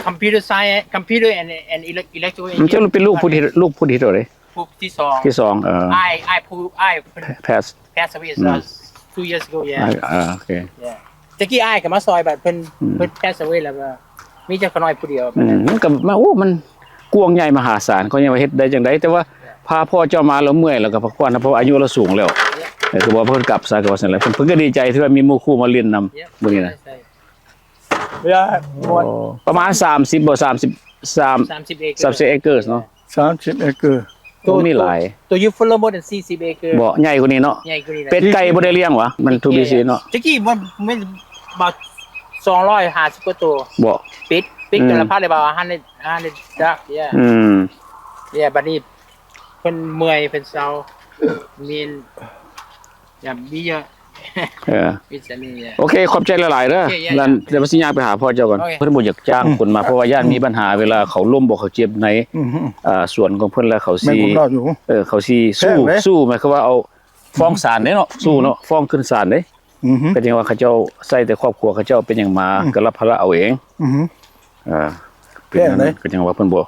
Computer Science, Computer and, and Elec-, Electrical Engineering. ເຈົ້າເປັນລູກຜູ້ທີ່ ລູກຜູ້ທີ່ເທົ່າໃດ? ຜູ້ທີສອງ ທີສອງ ເອີ ອ້າຍ ອ້າຍຜູ້ ອ້າຍເພິ່ນ pass pass away ອືມ two years ago. Yeah. ອ່າ ໂອເຄ yeah. ແຈັກກີ້ອ້າຍກໍມາຊ່ອຍ ບັດເພິ່ນ ອືມ ເພິ່ນ pass away ແລ້ວກໍມີແຕ່ຂ້ານ້ອຍຜູ້ດຽວ. ອືມ ມັນກໍມາ ໂອ້ ມັນກວ້າງໃຫຍ່ມະຫາສານ ເຂົາຍັງວ່າເຮັດໄດ້ຈັ່ງໃດ ແຕ່ວ່າພາພໍ່ເຈົ້າມາແລ້ວເມື່ອຍ ແລ້ວກໍພັກຜ່ອນ ເພາະວ່າອາຍຸລາວສູງແລ້ວ. ເອີ ກໍບອກເພິ່ນກັບຊະ ກໍວ່າຊັ້ນແຫຼະ ເພິ່ນ ເພິ່ນກໍດີໃຈທີ່ວ່າມີໝູ່ຄູ່ມາຫຼິ້ນນຳມື້ນີ້ນະ. ປະມານສາມສິບບໍ່ ສາມສິບ ສາມ ສາມສິບເອເກີ ສາມສິບເອເກີເນາະ ສາມສິບເອເກີ. ໂຕ ມີຫຼາຍ ໂຕຢູ່ Fullermont ສີ່ສິບເອເກີ ບໍ່ ໃຫຍ່ກວ່ານີ້ເນາະ. ໃຫຍ່ກວ່ານີ້ ເປັດໄກ່ບໍ່ໄດ້ລ້ຽງຫວາ? ມັນ too busy ເນາະ. ແຈັກກີ້ມັນ ມັນບາດສອງຮ້ອຍຫ້າສິບກວ່າໂຕ ບໍ່? ເປັດ ເປັດ ອືມ ກໍລະພັນ ແລ້ວບາດ one hundred, one hundred duck. Yeah. ອືມ yeah. ບັດນີ້ເພິ່ນເມື່ອຍ ເພິ່ນເຊົາ ມີ ຢ່າມີເຍາະ. ເອີ ມີສະເໜ່ຫຍັງ. ໂອເຄ ຂອບໃຈຫຼາຍໆເດີ. ໂອເຄ ຢ່າ ແລ້ວ ຢ່າ ດຽວຊິຍ່າງໄປຫາພໍ່ເຈົ້າກ່ອນ. ໂອເຄ ເພິ່ນບໍ່ຢາກຈ້າງຄົນມາ ອືມ ເພາະວ່າຢ້ານ ອືມ ມີບັນຫາເວລາເຂົາລົ້ມບໍ່ ເຂົາເຈັບໃນ ອືມ ອ່າ ສວນຂອງເພິ່ນ ແລ້ວເຂົາຊິ ແມ່ນຄວາມລາວຢູ່ ເອີ ເຂົາຊິສູ້ ແພງເດ້ ສູ້ ໝາຍຄວາມວ່າເອົາຟ້ອງສານເດ້ເນາະ ສູ້ເນາະ ອືມ ຟ້ອງຂຶ້ນສານເດ້. ອືມ ກໍຈັ່ງວ່າເຂົາເຈົ້າໃຊ້ແຕ່ຄອບຄົວເຂົາເຈົ້າ ເປັນຫຍັງມາ ອືມ ກໍຮັບພາລະເອົາເອງ. ອືມ ອ່າ ເປັນຫຍັງໃດ ກໍຈັ່ງວ່າເພິ່ນບໍ່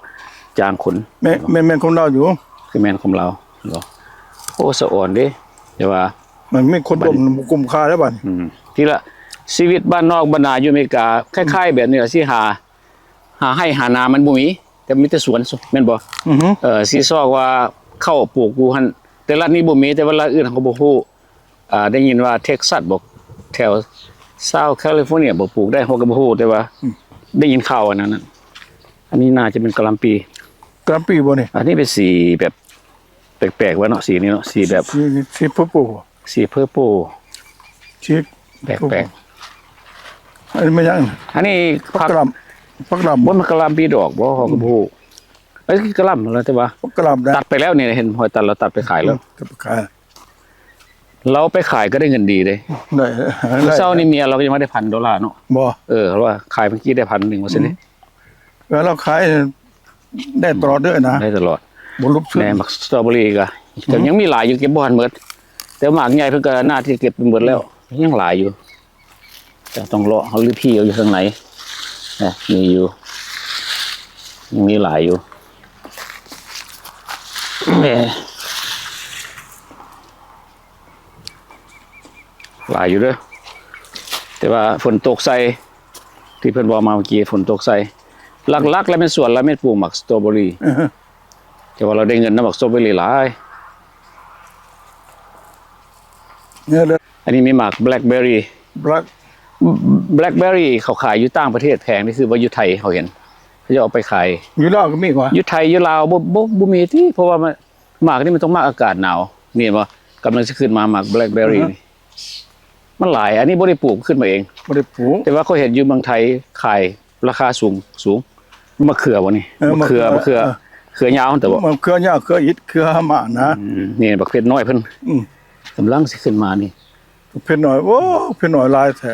ຈ້າງຄົນ. ແມ່ນ ແມ່ນ ແມ່ນຄວາມລາວຢູ່ ຄືແມ່ນຄວາມລາວເນາະ. ໂອ້ ສະອອນເດ້ ແຕ່ວ່າມັນມີຄົນຕົ້ມ ບໍ່ກຸ້ມຄ່າແລ້ວບັດນີ້. ອືມ ທີລະ ຊີວິດບ້ານນອກບ້ານນາຢູ່ອາເມລິກາ ອືມ ຄ້າຍໆແບບນີ້ລະ ຊິຫາ ຫາໄຮ່ຫານາມັນບໍ່ມີ ແຕ່ມີແຕ່ສວນ ແມ່ນບໍ່? ອືຮຶ ເອີ ຊິຊອກວ່າເຂົ້າປູກຢູ່ຫັ້ນ ແຕ່ລັດນີ້ບໍ່ມີ ແຕ່ວ່າລັດອື່ນເຮົາກໍບໍ່ຮູ້. ອ່າ ໄດ້ຍິນວ່າ Texas ບໍ ແຖວ South California ບໍ ປູກໄດ້ ເຮົາກໍບໍ່ຮູ້ ແຕ່ວ່າ ອືມ ໄດ້ຍິນຂ່າວອັນນັ້ນນະ. ອັນນີ້ໜ້າຈະເປັນກະຫຼ່ຳປີ ກະຫຼ່ຳປີບໍ່ນີ້? ອັນນີ້ເປັນສີແບບແປກໆວ່າເນາະ ສີນີ້ເນາະ ສີແບບ ສີ ສີ purple ສີ purple ສີແປກໆ. ອັນນີ້ແມ່ນຫຍັງ? ອັນນີ້ຜັກ ຜັກກະຫຼ່ຳ ຜັກກະຫຼ່ຳ ບໍ່ ມັນກະຫຼ່ຳປີດອກບໍ່ ເຮົາກໍບໍ່ຮູ້. ອືມ ເອີ ກະຫຼ່ຳແຫຼະ ແຕ່ວ່າຜັກກະຫຼ່ຳ ຕັດໄປແລ້ວນີ້ ເຫັນຫ້ອຍຕັດແລ້ວ ຕັດໄປຂາຍແລ້ວ ອືມ ຕັດໄປຂາຍ. ລາວໄປຂາຍກໍໄດ້ເງິນດີເດ້ ໄດ້ ມື້ເຊົ້ານີ້ເມຍລາວກໍຍັງວ່າໄດ້ພັນໂດລາເນາະ ບໍ່ ເອີ ລາວວ່າຂາຍເມື່ອກີ້ໄດ້ພັນໜຶ່ງວ່າຊັ້ນເດ້. ອືມ ເວລາລາວຂາຍໄດ້ຕະຫຼອດເດີນະ ໄດ້ຕະຫຼອດ ບໍ່ຫຼຸບທຶນ. ແມ່ນ ໝາກສະຕໍເບີຣີກໍ ອືມ ກໍຍັງມີຫຼາຍຢູ່ ເກັບບໍ່ທັນໝົດ ແຕ່ໝາກໃຫຍ່ເພິ່ນກໍໜ້າທີ່ເກັບໄປໝົດແລ້ວ ອືມ ຍັງຫຼາຍຢູ່. ເຈົ້າຕ້ອງເລາະ ເຮົາລືພີເອົາຢູ່ຂ້າງໃນນະ ມີຢູ່ ຍັງມີຫຼາຍຢູ່ ແໝ່ ຫຼາຍຢູ່ເດີ ແຕ່ວ່າຝົນຕົກໃສ່ ທີ່ເພິ່ນເວົ້າມາເມື່ອກີ້ ຝົນຕົກໃສ່ ຫຼັກໆແລ້ວແມ່ນສວນລາວແມ່ນປູກໝາກສະຕໍເບີຣີ ແຕ່ວ່າລາວໄດ້ເງິນນຳໝາກສະຕໍເບີຣີຫຼາຍ. ອັນນີ້ມີໝາກແບລັກເບີຣີ ແບລັກ ແບລັກເບີຣີ ເຂົາຂາຍຢູ່ຕ່າງປະເທດແພງ ນີ້ຄືວ່າຢູ່ໄທເຮົາເຫັນ ເຂົາເຈົ້າເອົາໄປຂາຍ. ຢູ່ລາວກໍມີກວ່າ ຢູ່ໄທຢູ່ລາວບໍ່ ບໍ່ ບໍ່ມີຕິ ເພາະວ່າໝາກນີ້ມັນຕ້ອງໝາກອາກາດໜາວ ນີ້ເຫັນບໍ່ ກຳລັງຊິຂຶ້ນມາ ໝາກແບລັກເບີຣີນີ້ ມັນຫຼາຍ. ອັນນີ້ບໍ່ໄດ້ປູກ ຂຶ້ນມາເອງ ບໍ່ໄດ້ປູກ ແຕ່ວ່າຂ້ອຍເຫັນຢູ່ເມືອງໄທຂາຍ ລາຄາສູງ ສູງ. ມະເຂືອບໍ່ນີ້? ເອີ ມະເຂືອ ມະເຂືອ ມະເຂືອ ເອີ ເຂືອຍາວຫັ້ນແຕ່ບໍ່? ມະເຂືອຍາວ ເຂືອອິດ ເຂືອໝາກນະ. ອືມ ນີ້ບັກເຜັດນ້ອຍເພິ່ນ ອືມ ກຳລັງຊິຂຶ້ນມານີ້. ເຜັດນ້ອຍ ໂອ້ ເຜັດນ້ອຍຫຼາຍແທ້.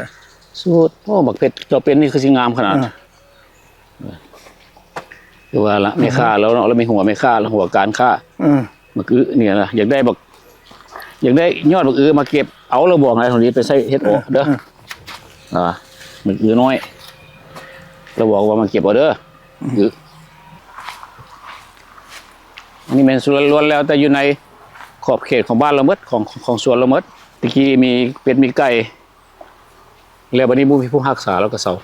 ສູດ ໂອ້ ບັກເຜັດເຈົ້າເປັນນີ້ຄືຊິງາມຂະໜາດ. ເອີ ຄືວ່າລະ ອືຮຶ ແມ່ຄ້າລາວເນາະ ລາວມີຫົວແມ່ຄ້າ ຫົວການຄ້າ. ເອີ ບັກອຶນີ້ລະ ຢາກໄດ້ບັກ ຢາກໄດ້ຍອດບັກອຶມາເກັບເອົາລະບອກນາຍທອງດີໄປໃສ່ເຮັດອອກເດີ. ເອີ ເອີ ອ່າ ບັກອຶນ້ອຍ ລະບອກວ່າມາເກັບເອົາເດີ. ອືມ ອຶ ອັນນີ້ແມ່ນສ່ວນລ້ວນແລ້ວແຕ່ຢູ່ໃນຂອບເຂດຂອງບ້ານລາວໝົດ ຂອງ ຂອງສວນລາວໝົດ. ແຕ່ກີ້ມີເປັດມີໄກ່ ແລ້ວບັດນີ້ບໍ່ມີຜູ້ຮັກສາ ລາວກໍເຊົາ.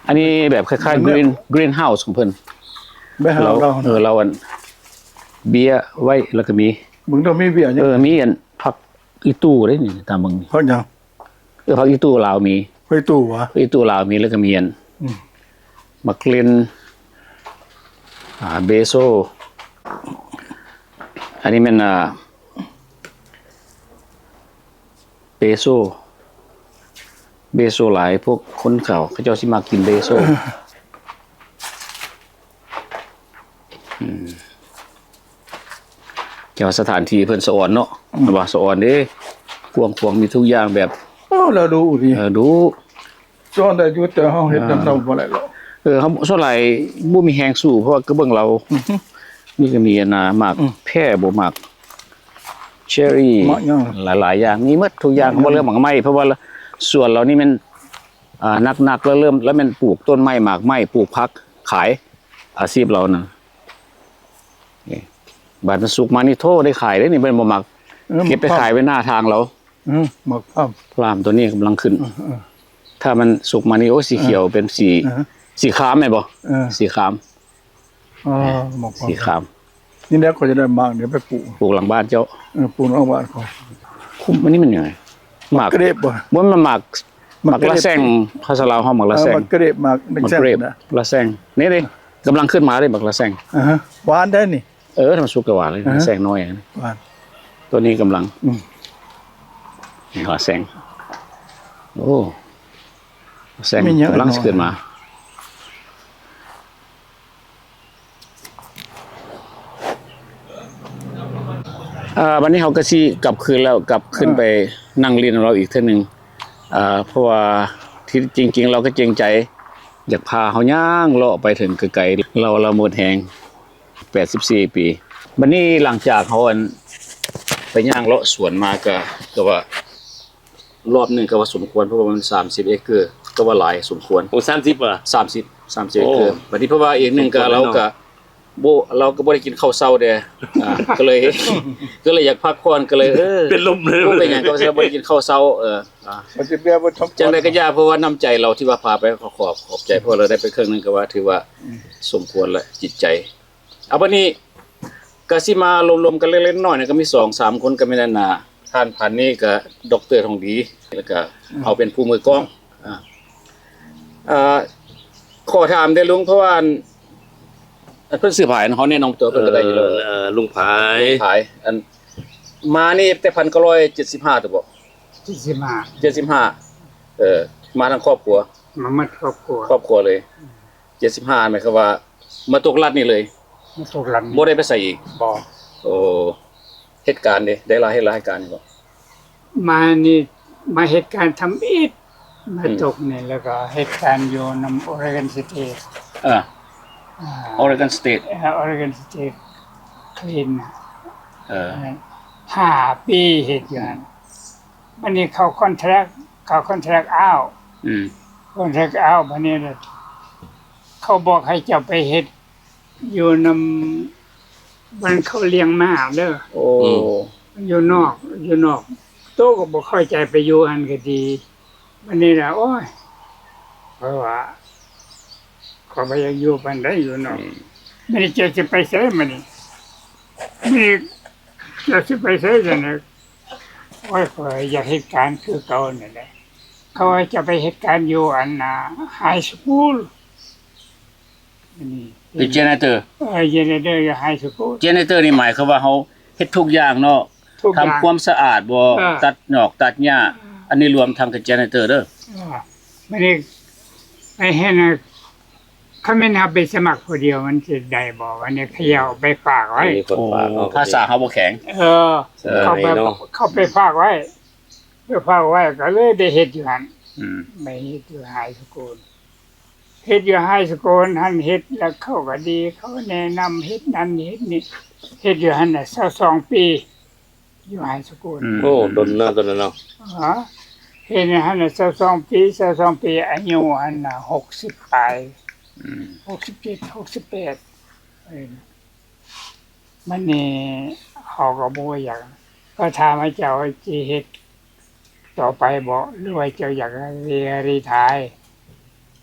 ອັນນີ້ແບບຄ້າຍໆ green greenhouse ຂອງເພິ່ນ ແບບລາວ ລາວ ເອີ ລາວອັນເບ້ຍໄວ້ ແລ້ວກໍມີ ເບິ່ງເດີ ມີເບ້ຍຫຍັງ? ເອີ ມີອັນຜັກອີ່ຕູເດ້ນີ້ ຕາມເບິ່ງນີ້ ຜັກຫຍັງ? ເອີ ຜັກອີ່ຕູລາວມີ ຜັກອີ່ຕູຫວາ? ຜັກອີ່ຕູລາວມີ ແລ້ວກໍມີອັນ ອືມ ໝາກເລັ່ນ ອ່າ ເບໂຊ ອັນນີ້ແມ່ນ ອ່າ ເບໂຊ ເບໂຊຫຼາຍ ພວກຄົນເຖົ້າເຂົາເຈົ້າຊິມັກກິນເບໂຊ. ອືມ ແຕ່ວ່າສະຖານທີ່ເພິ່ນສະອອນເນາະ ອືມ ວ່າສະອອນເດ້ ກວ້າງຂວາງ ມີທຸກຢ່າງແບບ ເອີ ລາວດຸດີ ເອີ ດຸ ສອນໄດ້ຢູ່ ແຕ່ເຮົາເຮັດນຳ ອ່າ ລາວບໍ່ໄດ້ດອກ. ເອີ ເຮົາສ່ວນຫຼາຍບໍ່ມີແຮງສູ້ ເພາະວ່າກໍເບິ່ງລາວ ອືຮຶ ນີ້ກໍມີອັນນ່າ ໝາກ ອືມ ແພບໍ່ ໝາກເຊີຣີ ໝາກຫຍັງ ຫຼາຍໆຢ່າງ ມີໝົດທຸກຢ່າງ ອືມ ບໍ່ເລືອກໝາກໄມ້ ເພາະວ່າສວນລາວນີ້ແມ່ນ ອ່າ ໜັກໆ ລາວເລີ່ມ ລາວແມ່ນປູກຕົ້ນໄມ້ ໝາກໄມ້ ປູກຜັກຂາຍ ອາຊີບລາວນະ. ນີ້ ບາດມັນສຸກມານີ້ ໂທ້ ໄດ້ຂາຍເດ້ນີ້ ເພິ່ນບໍ່ມັກ ເອີ ເກັບໄປຂາຍໄວ້ໜ້າທາງລາວ. ເອີ ໝາກພາມ ພາມຕົວນີ້ກຳລັງຂຶ້ນ ເອີ ເອີ ຖ້າມັນສຸກມານີ້ ໂອ້ ສີຂຽວ ເອີ ເປັນສີ ເອີ ສີຄາມແມ່ນບໍ່? ເອີ ສີຄາມ ອໍ ເອີ ໝາກພາມ ສີຄາມ. ນີ້ແຫຼະ ຂ້ອຍຈະໄດ້ໝາກນີ້ໄປປູກ ປູກຫຼັງບ້ານເຈົ້າ. ເອີ ປູກຫຼັງບ້ານຂ້ອຍ. ຄຸມ ອັນນີ້ມັນຫຍັງ? ໝາກເກຣບບໍ່? ບໍ່ແມ່ນໝາກ ໝາກ ໝາກລະແຊງ ພາສາລາວເຮົາໝາກລະແຊງ. ເອີ ໝາກເກຣບ ໝາກ ໝາກລະແຊງ ໝາກເກຣບ ນະ ລະແຊງ. ນີ້ເດ້ ກຳລັງຂຶ້ນມາເດ້ ໝາກລະແຊງ. ອາຮະ ຫວານໄດ໋ນີ້. ເອີ ຖ້າມັນສຸກກໍຫວານເລີຍ ອາຮະ ແຊງນ້ອຍ ຫວານ. ຕົວນີ້ກຳລັງ ອືມ ນີ້ລະແຊງ. ໂອ້ ແຊງກຳລັງຊິຂຶ້ນມາ. ອ່າ ບັດນີ້ເຮົາກໍຊິກັບຄືນແລ້ວ ກັບຂຶ້ນ ເອີ ໄປນັ່ງຫຼິ້ນນຳລາວອີກເທື່ອໜຶ່ງ ເພາະວ່າທີ່ຈິງໆ ລາວກໍເກງໃຈ ຢາກພາເຮົາຍ່າງເລາະໄປເຖິງໄກໆ ລາວ ລາວໝົດແຮງ. ແປດສິບສີ່ປີ. ບັດນີ້ຫຼັງຈາກເຮົາ ອັນ ໄປຍ່າງເລາະສວນມາ ກະ ກະວ່າ ລອບໜຶ່ງກະວ່າສົມຄວນ ເພາະວ່າມັນສາມສິບເອເກີ ກະວ່າຫຼາຍສົມຄວນ. ໂອ້ ສາມສິບຫວາ? ສາມສິບ ສາມສິບເອເກີ. ໂອ້ ບັດນີ້ເພາະວ່າອີກໜຶ່ງກະ ສົມຄວນ ລາວກະ ເນາະ ບໍ່ ລາວກະບໍ່ໄດ້ກິນເຂົ້າເຊົ້າເດ້ ອ່າ ກະເລີຍ ກະເລີຍຢາກພັກຜ່ອນ ກະເລີຍ ເອີ ເປັນລົມເລີຍ ບໍ່ເປັນຫຍັງ ກະວ່າບໍ່ໄດ້ກິນເຂົ້າເຊົ້າ ເອີ ອ່າ ຈັ່ງໃດກໍຢ່າ ເພາະວ່ານ້ຳໃຈລາວທີ່ວ່າພາໄປ ຂໍຂອບ ຂອບໃຈ ເພາະວ່າລາວໄດ້ໄປເຄິ່ງໜຶ່ງ ກໍວ່າຖືວ່າ ອືມ ສົມຄວນລະ ຈິດໃຈ. ເອົາ ບັດນີ້ກໍຊິມາລວມໆກັນເລັກໆນ້ອຍໆ ກໍມີສອງສາມຄົນ ກໍແມ່ນອັນນ່າ ທ່ານພັນນີ້ກໍ ດັອກເຕີ ທອງດີ ແລ້ວກໍ ອືມ ເອົາເປັນຜູ້ມືກ້ອງ. ອ່າ ເອີ ຂໍຖາມແດ່ລຸງ ເພາະວ່າອັນ ອັນເພິ່ນຊື່ຜາຍເນາະ ເຮົາແນະນຳຕົວເພິ່ນກໍໄດ້ຢູ່ແລ້ວ. ເອີ ລຸງຜາຍ ຜາຍ ອັນ ມານີ້ແຕ່ພັນເກົ້າຮ້ອຍເຈັດສິບຫ້າ ຕົວະບໍ່? ເຈັດສິບຫ້າ ເຈັດສິບຫ້າ. ເອີ ມາທັງຄອບຄົວ ມາໝົດຄອບຄົວ ຄອບຄົວເລີຍ. ອືມ ເຈັດສິບຫ້າ ໝາຍຄວາມວ່າມາຕົກລັດນີ້ເລີຍ? ມາຕົກລັດນີ້ ບໍ່ໄດ້ໄປໃສອີກ? ບໍ່. ໂອ້ ເຮັດການເດ້ ໄດ້ລາຍເຮັດລາຍການຢູ່ບໍ່? ມານີ້ ມາເຮັດການທຳອິດ ມາ ອືມ ຕົກນີ້ ແລ້ວກໍເຮັດການຢູ່ນຳ Oregon State. ເອີ ອ່າ Oregon State ເອີ Oregon State Clean. ເອີ ຫ້າປີເຮັດຢູ່ຫັ້ນ. ບັດນີ້ເຂົາ contract ເຂົາ contract out. ອືມ contract out ບັດນີ້ລະ ເຂົາບອກໃຫ້ເຈົ້າໄປເຮັດຢູ່ນຳ ບ່ອນເຂົາລ້ຽງມ້າເດີ. ໂອ້ ອືມ ຢູ່ນອກ ຢູ່ນອກ ໂຕກໍບໍ່ເຂົ້າໃຈ ໄປຢູ່ຫັ້ນກໍດີ. ບັດນີ້ລະ ໂອ້ຍ ເພາະວ່າ ຂ້ອຍບໍ່ຢາກຢູ່ປານໃດ ຢູ່ນອກ. ອືມ ບັດນີ້ເຈົ້າຊິໄປໃສ? ບັດນີ້ ບັດນີ້ເຈົ້າຊິໄປໃສ? ຊັ້ນນະ ໂອ້ຍ ຂ້ອຍຢາກເຮັດການຄືເກົ່ານັ້ນແຫຼະ. ເຂົາວ່າຈະໄປເຮັດການຢູ່ອັນນ່າ high school. ອັນນີ້ ເປັນ janitor. ເອີ janitor ຢູ່ high school. Janitor ນີ້ໝາຍຄວາມວ່າເຮົາເຮັດທຸກຢ່າງເນາະ ທຸກຢ່າງ ທຳຄວາມສະອາດບໍ່ ເອີ ຕັດຫຍ້ອກຕັດຫຍ້າ. ເອີ ອັນນີ້ລວມທັງເປັນ janitor ເດີ. ເອີ ບັດນີ້ ໄປເຮັດນະ ຄັນແມ່ນເຮົາໄປສະໝັກຜູ້ດຽວ ມັນຊິໄດ້ບໍ່? ອັນນີ້ເຂົາເຈົ້າໄປຝາກໄວ້. ມີຄົນຝາກເນາະ ໂອ້ ພາສາເຮົາບໍ່ແຂງ. ເອີ ເອີ ເຂົາໄປ ເນາະ ເຂົາໄປຝາກໄວ້ ໄປຝາກໄວ້ ກໍເລີຍໄດ້ເຮັດຢູ່ຫັ້ນ. ອືມ ໄປເຮັດຢູ່ໄຮສະກູນ ເຮັດຢູ່ໄຮສະກູນຫັ້ນ ເຮັດແລ້ວເຂົາກໍດີ ເຂົາແນະນຳເຮັດນັ້ນເຮັດນີ້ ເຮັດຢູ່ຫັ້ນນະ ຊາວສອງປີ ຢູ່ໄຮສະກູນ. ອືມ ໂອ້ ດົນເນາະ ໂຕນັ້ນເນາະ. ເຮັດຫັ້ນນະ ຊາວສອງປີ ຊາວສອງປີ ອາຍຸຫັ້ນນະ ຫົກສິບປາຍ. ອືມ ຫົກສິບເຈັດ ຫົກສິບແປດ. ເອີ ບັດນີ້ເຮົາກໍບໍ່ຢາກ ກໍຖາມວ່າເຈົ້າຊິເຮັດຕໍ່ໄປບໍ່ ຫຼືວ່າເຈົ້າຢາກຣີທາຍ?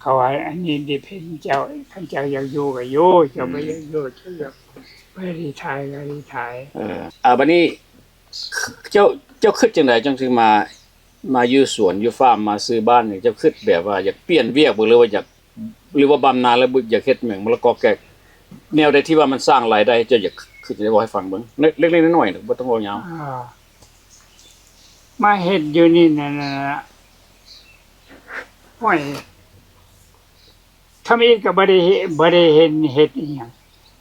ເຂົາວ່າ ອັນນີ້ດິເພນເຈົ້າ ຄັນເຈົ້າຢາກຢູ່ກໍຢູ່ ເຈົ້າບໍ່ຢາກຢູ່ ເຈົ້າຢາກໄປຣີທາຍກໍຣີທາຍ. ເອີ ອ່າ ບັດນີ້ ເຈົ້າ ເຈົ້າຄິດຈັ່ງໃດຈັ່ງຊິມາ ມາຢູ່ສວນຢູ່ຟາມ ມາຊື້ບ້ານນີ້ ເຈົ້າຄິດແບບວ່າຢາກປ່ຽນວຽກບໍ່ ຫຼືວ່າຢາກ ຫຼືວ່າບຳນາແລ້ວບໍ່ຢາກເຮັດຫຍັງ ມະລະກອແກກ ແນວໃດທີ່ວ່າມັນສ້າງລາຍໄດ້ ເຈົ້າຢາກ ຄືຈະເວົ້າໃຫ້ຟັງເບິ່ງ ເລັກໆ ນ້ອຍໆ ບໍ່ຕ້ອງເວົ້າຍາວ. ອ່າ ມາເຮັດຢູ່ນີ້ນັ້ນນະ ໂອ້ຍ ທຳອິດກໍບໍ່ໄດ້ເຮັດ ບໍ່ໄດ້ເຫັນເຮັດອີ່ຫຍັງ